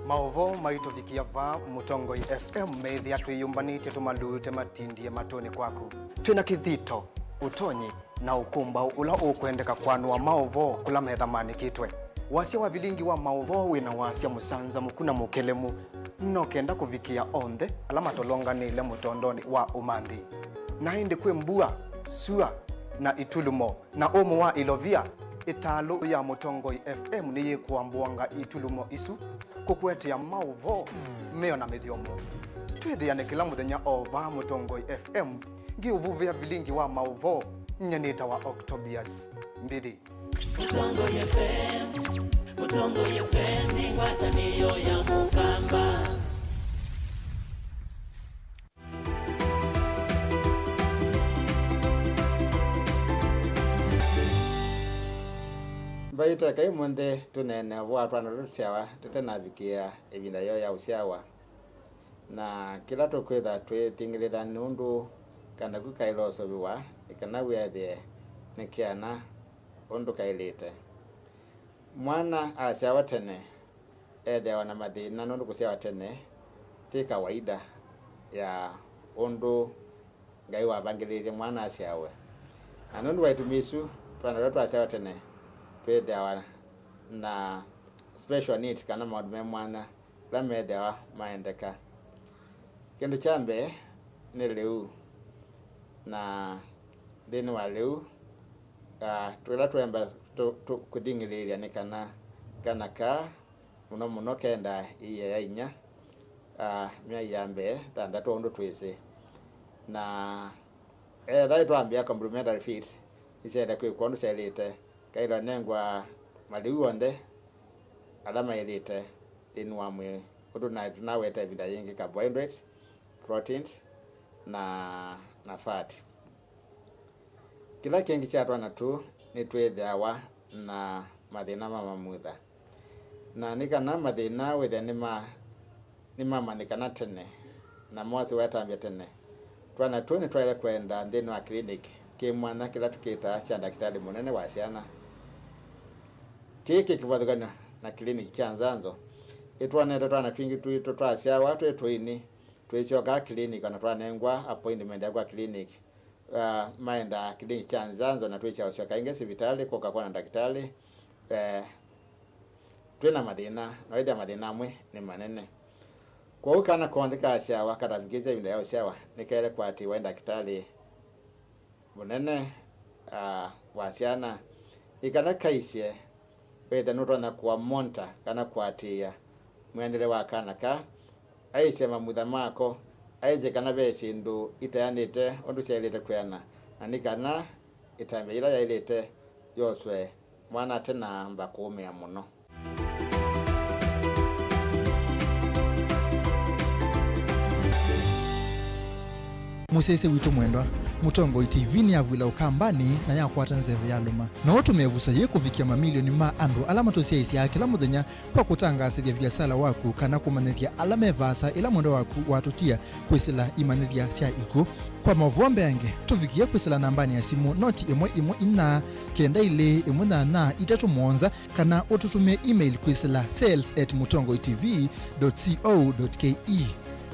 Maũvoo maitũvikĩa vaa Mũtongoi F M meĩthĩa twĩyũmbanĩtye tũmalute matindie matũnĩ kwaku. Twĩ na kĩthito, ũtonyi, na ũkũmbaũ ũla ũkwendeka kwanũa maũvoo kũla metha maandĩkĩtwe. Wasya wa vilingi wa maũvoo wĩ na wasya mũsanzamũku na mũkelemu no kenda kũvikĩa onthe ala matolonganĩile mũtondonĩ wa ũmanthi. Na ĩndĩ kwĩ mbua, sua, na itulumo, na ũmũ wa ilovia, ĩtalũ ya Mũtongoi F M nĩyĩkũambũanga itulumo isu kũkũetea maũvoo meo na mĩthyomo. Twĩthĩane kĩla mũthenya o vaa Mũtongoi F M, ngĩũvuvĩa vilingi wa maũvoo, nyie nĩtawa Octobius Mbithi. Mũtongoi F M, Mũtongoi F M nĩ ngwatanĩo ya Mũkamba. Mbaitũ, ekai ũmũnthĩ tũneene ũvoo wa twana tũla tũsyawa tũtenavikĩa ĩvinda yoo ya ũsyawa. Na kĩla tũkwĩtha twĩthingĩlĩla nũndũ kana ku kaĩlosoviwa nĩ kana wĩathĩe nĩ kĩana ũndũ kaĩlĩte. Mwana asyawa tene ethĩawa na mathĩna nũndũ kũsyawa tene ti kawaida ya ũndũ Ngai wavangĩlĩĩlye mwana asyawe. Na nũndũ wa itumi isu, twana tũla twasyawa tene twĩthĩawa na special needs kana maũndũ me mwanya ala methĩawa maendeka. Kĩndũ kya mbee nĩ lĩu, na nthĩnĩ wa lĩu, ah, tũla tũemba tũ- tũ- kũthingĩlĩĩlya nĩ kana kana kaa mũno mũno kendaa ĩia ya inya, ah, myai ya mbee thanthatũ ũndũ twĩsĩ. Na etha nĩtwambĩa complementary feeds, nĩsyaĩle kwĩkwa ũndũ syaĩlĩte. Kaĩlwa nengwa malĩu onthe ala maĩlĩte nthĩnĩ wa mwĩĩ, ũndũ na tũnaweta ĩvinda yĩngĩ, carbohydrates, proteins, na, na fat. Kĩla kĩngĩ kya twana tũu nĩtwĩthĩawa na mathĩna ma mamutha. Na nĩ kana mathĩna wĩthĩa nĩma- nĩmamanyĩkana tene na mosĩwa ĩtambya tene, twana tũu nĩtwaĩle kwenda nthĩnĩ wa clinic kĩ mwanya kĩla tũkĩtaa kya ndakĩtalĩ mũnene wa syana. Kĩĩ kĩ kĩvathũkany'o na clinic kya nzanzo. Ĩtwonete twana twingĩ twitũ twasyawa twĩ tũini, twĩsyokaa clinic o na twanengwa appointment ya kwa clinic. Ah, maendaa kĩlĩngi kya nzanzo na twĩsya ũsyoka ĩngĩ sivitalĩ kũka kwona ndakĩtalĩ, eh, twĩ na mathĩna, na wĩthĩa mathĩna amwe nĩ manene. Kwoou kana konthe kasyawa katavikĩsya ĩvinda ya ũsyawa, nĩkaĩle kũatĩĩwa nĩ ndakĩtalĩ mũnene, ah, wa syana, ĩ kana kaisye Wĩthĩa nũtonya kũamonta kana kũatĩĩa mwĩanĩle wa kana kaa, aisye mamutha mako, aisye kana ve syĩndũ itayanĩte ũndũ syaĩlĩte kwĩana, na nĩ kana ĩtambya yĩla yaĩlĩte yoswe mwana ate na amba kũũmĩa mũno. Mũsyaĩĩsya witũ mwendwa, Mũtongoi T V nĩyavw'ĩla Ũkambanĩ na yakwata nzeve ya lũma. No ũtũme ĩvuso yĩĩ kũvikĩa mamilioni ma andũ ala matũsyaĩĩsyaa kĩla mũthenya kwa kũtangaasĩthya viasala waku kana kũmanyĩthya ala me vaasa ĩla mwendwa waku watũtia kwĩsĩla imanyĩthya sya ikw'ũ. Kwa maũvoo mbeange, tũvikĩe kwĩsĩla nambanĩ ya simũ noti ĩmwe ĩmwe inya kenda ilĩ ĩmwe nyanya itatũ mũonza, kana ũtũtũmĩe email kwĩsĩla sales at mũtongoi T V dot co dot K E.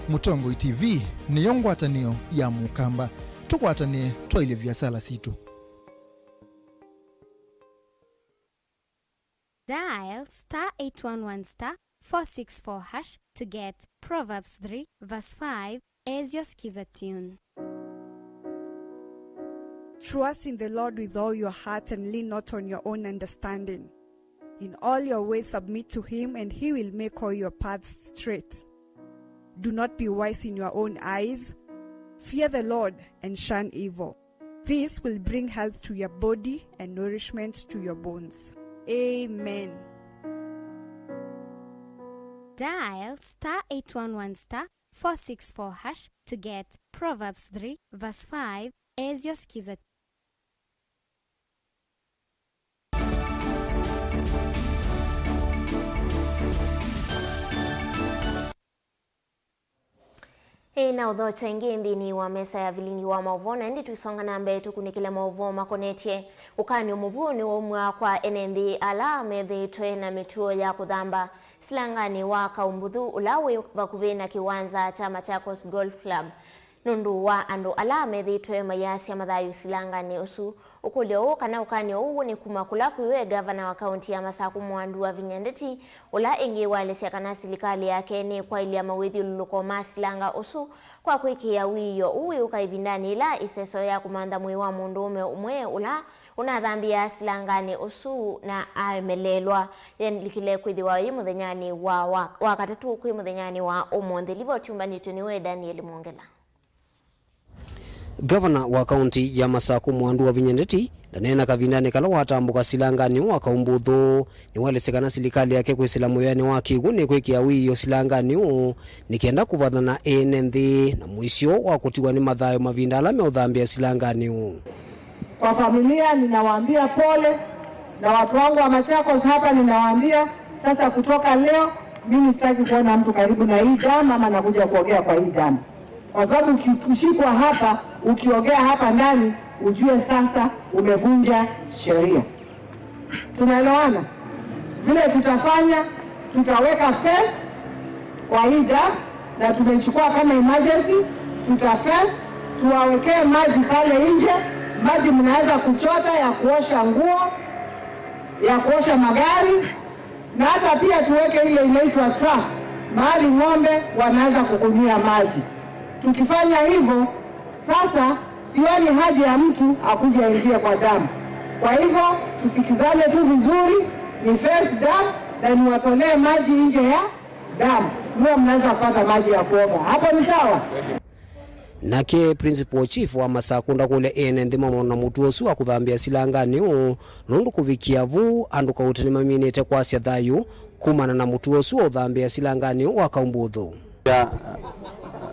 Mũtongoi T V nĩyo ngwatanĩo ya Mũkamba. Tũkwatanĩe twaĩlye viasala sitũ. Dial star eight one one star four six four hash to get Proverbs three verse five as your Skiza tune. Trust in the Lord with all your heart and lean not on your own understanding. In all your ways submit to him, and he will make all your paths straight. Do not be wise in your own eyes. Fear the Lord and shun evil. This will bring health to your body and nourishment to your bones. Amen. Dial star eight one one star four six four hash to get Proverbs three verse five as your Skiza. Ĩ, na ũthokya ĩngĩ nthĩnĩ wa mesa ya vilingi wa maũvoo, na ĩndĩ tũisonga na mbee tũkunĩkĩle maũvoo makonetye ũkany'o mũvw'ũ nĩwaumw'a kwa ene nthĩ ala methĩĩtwe na mĩtuo ya kũthamba silanganĩ wa Kaumbuthu ũla wĩ vakuvĩ na kĩwanza kya Machakos Golf Club. Nũndũ wa andũ ala methĩĩtwe mayasya mathayũ silanganĩ ũsu, ũkũlyo ũũ kana ũkany'o ũũ nĩ kuma kũla kwĩ we ngavana wa kaunti ya Masakũ Mwandu Wavinya Ndeti, ũla ĩngĩ waelesya kana silikalĩ yake nĩkwaĩlya mawĩthyũlũlũko ma silanga ũsu kwa kwĩkĩĩa wiio ũũ wĩũka ĩvindanĩ yĩla ĩseso ya kũmantha mwĩĩ wa mũndũũme ũmwe ũla ũnathambĩaa silanganĩ ũsu na aemeleelwa yalikile kwĩthĩwa yĩ mũthenyanĩ wa, wa, wa katatũ kwĩ mũthenyanĩ wa ũmũnthĩ. Livoti yũmbanĩtw'e nĩwe Daniel Mwongela. Ngavana wa kaunti ya Masakũ Mwandu Wavinya Ndeti ndaneena kavindanĩ kala watambũka silanganĩ ũũ wa Kaumbuthu. Nĩwaelesya kana silikalĩ yake kwĩsĩla mũvĩanĩ wa kĩw'ũ nĩkwĩkĩa wiio silanganĩ ũũ nĩ kenda kũvathana ene nthĩ na mũisyo wa kũtiwa nĩ mathayũ mavinda ala meũthambĩa silanganĩ ũũ. Kwa familia ninawaambia pole, na watu wangu wa Machakos hapa ninawaambia, sasa kutoka leo mimi sitaki kuona mtu karibu na hii dam ama nakuja kuogea kwa hii dam. Kwa sababu ukishikwa hapa, ukiogea hapa ndani, ujue sasa umevunja sheria. Tunaelewana? Vile tutafanya, tutaweka fence kwa hii dam, na tumechukua kama emergency, tuta fence, tuwawekee maji pale nje, maji mnaweza kuchota ya kuosha nguo, ya kuosha magari, na hata pia tuweke ile inaitwa trough, mahali ng'ombe wanaweza kukunywia maji. Tukifanya hivyo, sasa sioni haja ya mtu akuje aingie kwa dam. Kwa hivyo, tusikizane tu vizuri, ni fence dam na niwatolee maji nje ya dam. Mwe mnaweza kupata maji ya kuoga. Hapo ni sawa? Nake Principal Chief wa Masakũ ndakũlya ene nthĩ mamona mũtuo ũsu wa kũthambĩa silanganĩ ũũ, nũndũ kũvikĩa vu andũ kaũtĩ nĩmaminĩte kwasya thayũ kumana na mũtuo ũsu wa ũthambĩa silanganĩ ũũ wa Kaumbuthu. Ya,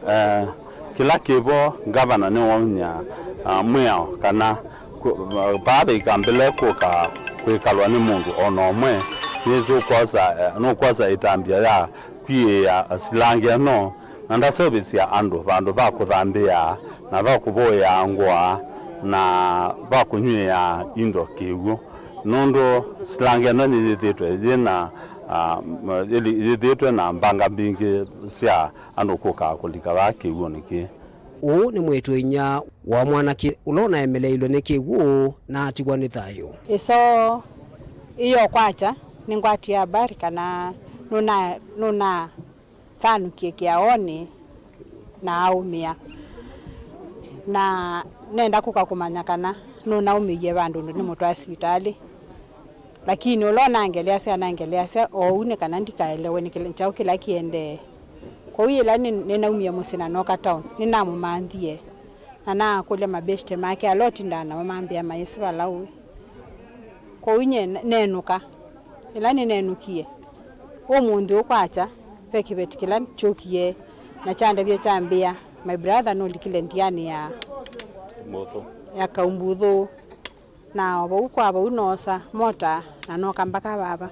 eh, kĩla kĩvo ngavana nĩwaumya, ah, mwĩao kana kũ-, vaa vaikambĩle kũka kwĩkalwa nĩ mũndũ o na ũmwe, nĩtũkwosa, eh, nũkwosa ĩtambya ya kwĩĩĩa silange ĩno, na ndaseũvĩsya andũ vandũ va kũthambĩaa, na va kũvũĩaa ngũa, na va kũnyw'ĩaa indo kĩw'ũ, nũndũ silange ĩno nĩyĩthĩĩtwe yĩ na, ah, yĩli-, yĩthĩĩtwe na mbanga mbingĩ sya andũ kũka kũlika vaa kĩw'ũnĩ kĩĩ. Ũũ nĩ mwĩĩtu-a-inyia wa mwanake ũla ũnaemeleilwe nĩ kĩw'ũ na atiwa nĩ thayũ. Ĩsoo ĩyo kwakya, nĩngwatie habari kana nũna-, nũnathanũkie kĩaonĩ na aũmĩa. Na nenda kũka kũmanya kana nũnaũmĩie vandũ ũndũ nĩmũtwae sivitalĩ. Lakini ũla ũnangeleasya, anangeleasya oou nĩ kana ndikaelewe nĩ kĩla, kyaũ kĩla kĩendee. Kwoou yĩla nĩ-, nĩnaumie mũsyĩ na nooka town, nĩnamũmanthie, na nakũlya mabeshte make ala ũtindaa namo mambĩa mayĩsĩ vala ũĩ. Kwoou nyie ne-, nenũka. Yĩla nĩnenũkie, ũmũnthĩ ũkwakya, ve kĩveti kĩla kyũkie na kyandavya kyambĩa, "My brother nũlikile ndianĩ ya, ya Kaumbuthũ." Na o vau kwa vau noosa mota na nooka mbaka vava.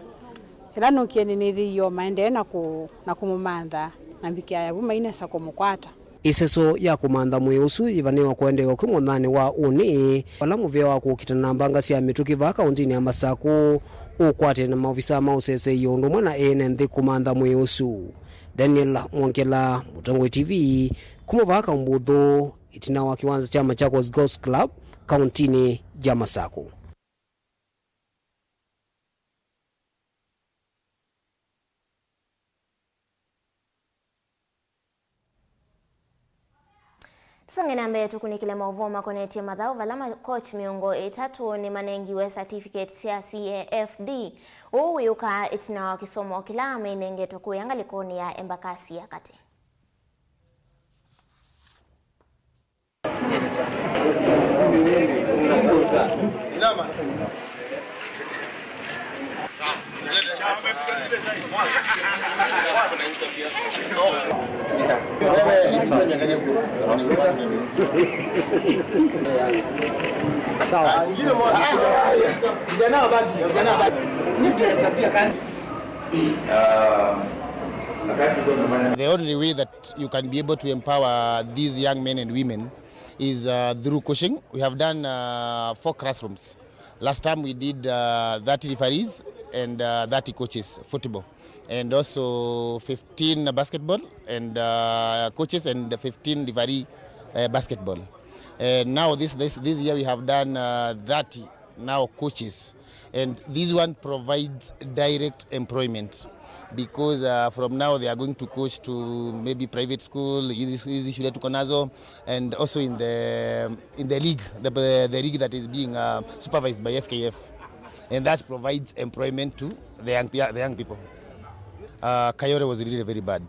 Ĩla nũkie nĩnĩthĩie o maendee na kũ-, na kũmũmantha, na mbikiaya vu mainesa kũmũkwata. Ĩseso ya kũmantha mwĩĩ ũsu yĩvanĩwa kũendeewa kwĩ mũthenyanĩ wa ũnĩ, vala mũvĩa wa kũkita na mbanga sya mĩtũkĩ vaa kaũntĩnĩ ya Masakũ ũkwatĩe na maovisaa ma ũseseio ũndũ ũmwe na ene nthĩ kũmantha mwĩĩ ũsu. Daniel Mwongela, Mũtongoi T V, kuma vaa Kaumbuthũ, ĩtina wa kĩwanza kya Machakos Golf Club, kaũntĩnĩ ya Masakũ. Tũsonge na mbee tũkunĩkĩle maũvoo makonetye mathaũ, vala ma coach mĩongo ĩtatũ nĩmanengiwe certificate sya C A F D. Ũu wĩũkaa ĩtina wa kĩsomo kĩla menengetwe kũya ngalĩkonĩ ya Embakasi ya Katĩ. Sawa. The only way that you can be able to empower these young men and women is, uh, through coaching. We have done, uh, four classrooms. Last time we did, uh, thirty referees and, uh, thirty coaches, football, and also fifteen basketball and, uh, coaches and fifteen referee, uh, basketball. And now this, this, this year we have done, uh, thirty now coaches, and this one provides direct employment because, uh, from now they are going to coach to maybe private school, hizi, hizi shule tuko nazo, and also in the, in the league, the, the league that is being, uh, supervised by F K F, and that provides employment to the young, the young people. Uh, Kayole was really very bad.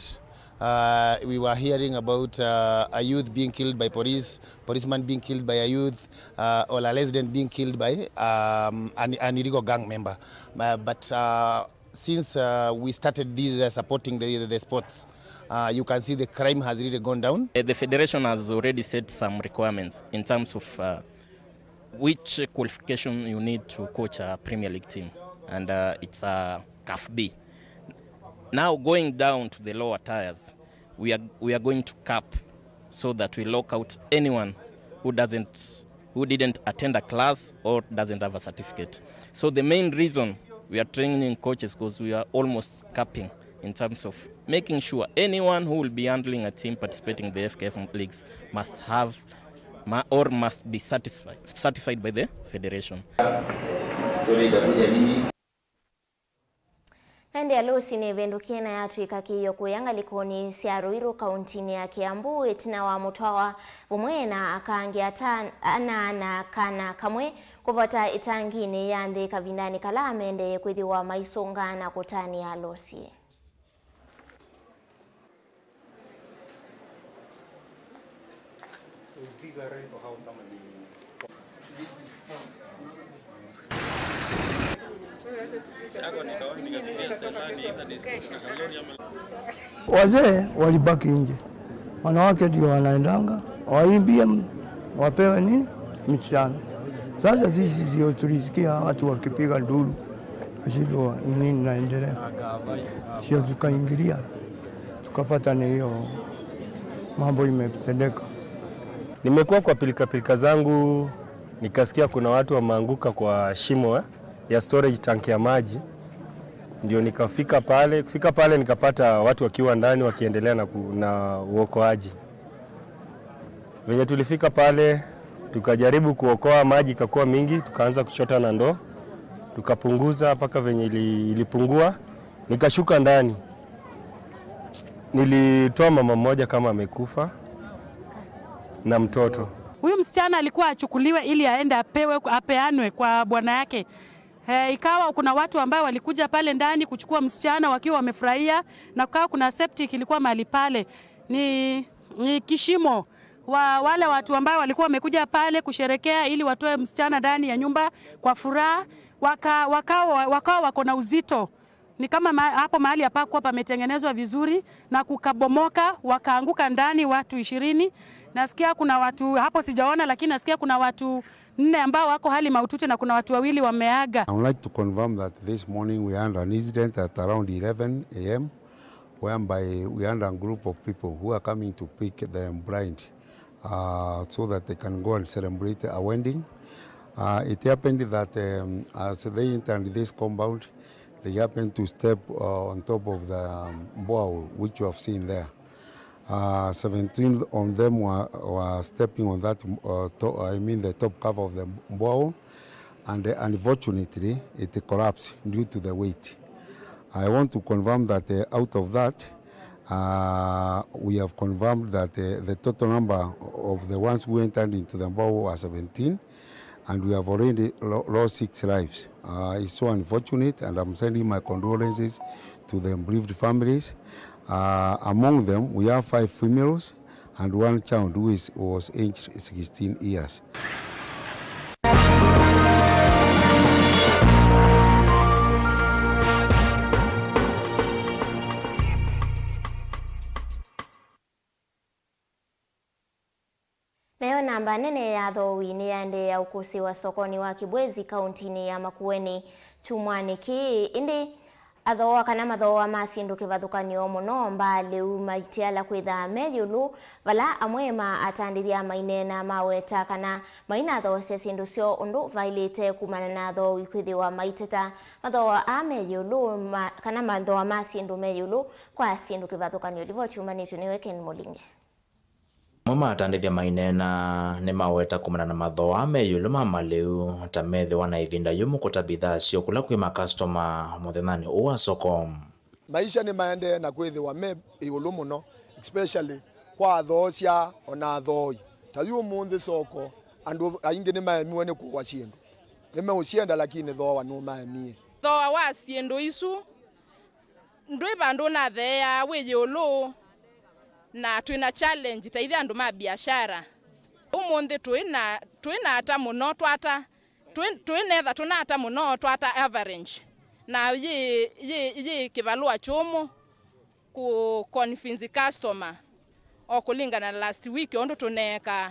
Uh, we were hearing about, uh, a youth being killed by police, policeman being killed by a youth, uh, or a resident being killed by, um, an, an illegal gang member. Uh, but, uh, since, uh, we started this, uh, supporting the, the sports, uh, you can see the crime has really gone down. Uh, the federation has already set some requirements in terms of, uh, which qualification you need to coach a Premier League team, and, uh, it's a CAF B. Now going down to the lower tiers, we are, we are going to cap so that we lock out anyone who doesn't, who didn't attend a class or doesn't have a certificate. So the main reason we are training coaches, 'cause we are almost capping in terms of making sure anyone who will be handling a team participating in the F K F leagues must have ma-, or must be satisfied, certified by the federation. Na ĩndĩ Alũsi nĩvĩndũkie na yatw'ĩka kĩĩo kũya ngalĩkonĩ sya Ruiru, kaũntĩnĩ ya Kiambu, ĩtina wa mũtwawa vamwe na aka angĩ ata-, ana na kana kamwe kũvota ĩtanginĩ ya nthĩ kavindanĩ kala mendee kwĩthĩwa maisũnga na kũtanĩa Alũsi. Wazee walibaki nje, wanawake ndio wanaendanga waimbie, wapewe nini, msichana. Sasa sisi ndio tulisikia watu wakipiga nduru, tukashindwa ni nini inaendelea, sio tukaingilia, tukapata ni hiyo mambo imetendeka. Nimekuwa kwa pilikapilika zangu, nikasikia kuna watu wameanguka kwa shimo, eh, ya storage tank ya maji. Ndio nikafika pale, kufika pale nikapata watu wakiwa ndani wakiendelea na ku-, na uokoaji. Venye tulifika pale, tukajaribu kuokoa, maji ikakuwa mingi, tukaanza kuchota na ndoo, tukapunguza mpaka venye ili-, ilipungua, nikashuka ndani. Nilitoa mama mmoja kama amekufa na mtoto. Huyu msichana alikuwa achukuliwe ili aende apewe, apeanwe kwa bwana yake. Eh, ikawa kuna watu ambao walikuja pale ndani kuchukua msichana wakiwa wamefurahia, na kukawa kuna septic ilikuwa mahali pale. Ni, ni kishimo. Wa, wale watu ambao walikuwa wamekuja pale kusherekea ili watoe msichana ndani ya nyumba kwa furaha, waka-, wakawa, wakawa wako na uzito. Ni kama ma-, hapo mahali hapakuwa pametengenezwa vizuri na kukabomoka, wakaanguka ndani watu ishirini. Nasikia kuna watu, hapo sijaona, lakini nasikia kuna watu nne ambao wako hali mahututi na kuna watu wawili wameaga. I would like to confirm that this morning we had an incident at around eleven a m, whereby we had a group of people who are coming to pick the bride, uh, so that they can go and celebrate a wedding. Uh, it happened that, um, as they entered this compound, they happened to step, uh, on top of the, um, borehole which you have seen there. Uh, seventeen of them were, were stepping on that, uh, to-, I mean the top cover of the borehole, and, uh, unfortunately it collapsed due to the weight. I want to confirm that, uh, out of that, uh, we have confirmed that, uh, the total number of the ones who entered into the borehole were seventeen, and we have already lo-, lost six lives. Uh, it's so unfortunate, and I'm sending my condolences to the bereaved families. Uh, among them, we have five females and one child who is, was aged sixteen years. Nayo namba nene ya athoowi nĩyaendeea ũkũsĩĩwa sokonĩ wa Kibwezi, kaũntĩnĩ ya Makueni kyumwanĩ kĩĩ. Ĩndĩ athooa kana mathooa ma syĩndũ kĩvathũkany'o mũno mbaalĩu maitiala kwĩtha me ĩũlũ, vala amwe ma atandĩthya maineena maweta kana mainathoosya syĩndũ syoo ũndũ vaĩlĩte kumana na athoowi kwĩthĩwa maiteta mathooa aa me ĩũlũ ma, kana mathooa ma syĩndũ me ĩũlũ kwa syĩndũ kĩvathũkany'o. Livoti yumanĩtw'e nĩwe Ken Mũlinge. Amwe ma atandĩthya maineena nĩmaweta kumana na mathooa me ĩũlũ ma malĩu, ta methĩwa na ĩvinda yũmũ kũta mbithaa syoo kũla kwĩ makastoma mũthenyanĩ ũũ wa soko. Maisha nĩmaendee na kwĩthĩwa me ĩũlũ mũno, especially kwa athoosya o na athooi. Ta yu ũmũnthĩ soko, andũ aingĩ nĩmaemiwe nĩ kũũa syĩndũ. Nĩmeũsyenda, lakini thooa nũmaemie. Thooa wa syĩndũ isu ndwĩ vandũ ũnatheea, wĩ ĩũlũ, na twĩ na challenge ta ithyĩ andũ ma biashara. Ũmũnthĩ twĩ na, twĩ na ata mũno twata, twĩ, twĩ netha tũnata mũno twata average, na yĩ, yĩ, yĩ kĩvalũa kyũmũ kũ convince customer. O kũlingana na last week ũndũ tũneekaa.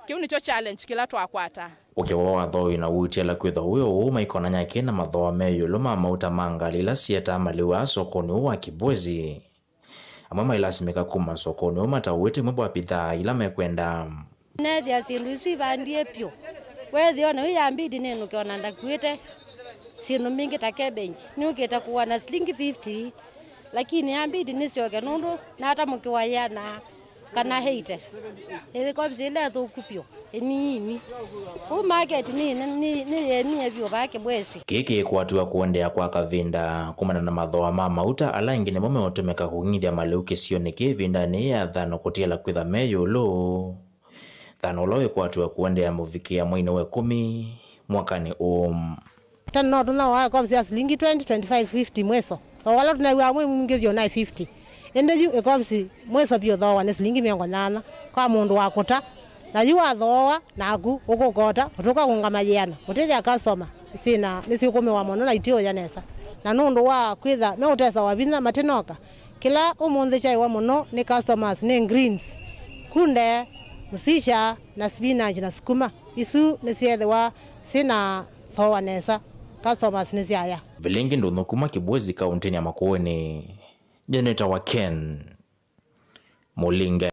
Kĩu nĩkyo challenge kĩla twakwata. Ũkĩwa wa athooĩ na ũitiala kwĩthwa wĩ ũũ, maikonany'a kĩ na mathooa me ĩũlũ ma mauta ma ngalĩ ila sietaa malĩu aa sokonĩ ũũ wa Kibwezi. Amwe mailasimĩka kuma sokonĩ ũũ mataũĩte imwe wa mbithaa ila mekwenda. Neethĩa syĩndũ isu ivandie vyũ. Weethĩa ona yu yambidi nĩnũke ona ndakuĩte syĩndũ mbingĩ ta cabbage. Nĩũkĩte kũa na silingi fifty, lakini yambidi nĩsyoke nũndũ natamũkĩwa yĩana kana eighty. Ĩkovisi ĩla ĩthũku vyũ, ĩniini. Kũu market nĩ, nĩ, nĩyĩenie vyũ vaa Kĩbwezi. Kĩĩ kĩkwatw'a kũendeea kwa kavinda kumana na mathooa ma mauta ala aingĩ nĩmo meũtũmĩka kũng'ithya malĩu kĩsionĩ kĩĩ ĩvindanĩ yĩĩ ya thano kũtiala kwĩtha me ĩũlũ. Thano ũla wĩkwatw'a kũendeea mũvikĩa mweinĩ wa ĩkũmi mwakanĩ ũũ. Tene no tũthooaa ĩkovisi ya silingi twenty, twenty-five, fifty mwĩso. Thooa ũla tũnew'aa mwĩ mwingĩ vyũ naĩ fifty. Ĩndĩ yu ĩkovisi mwĩso vyũ thooa nĩ silingi mĩongo nyanya kwa mũndũ wa kũta. Na yu wathooa naku ũkũkota, ũtũka kũngama yĩana, ũtĩthya customer syĩna, nĩsyĩkũmĩwa mũno na itiũya nesa. Na nũndũ wa kwĩtha meũtesawa vinya matinoka, kĩla ũmũnthĩ kyaĩwa mũno nĩ customers nĩ greens, kunde, msisha, na spinach na sukuma. Isu nĩsyeethĩwa syĩ na thooa nesa, customers nĩsyaya. Vilingi ndũnyũ kuma Kibwezi, kaũntĩnĩ ya Makueni. Nyie nĩtawa Ken Mũlinge.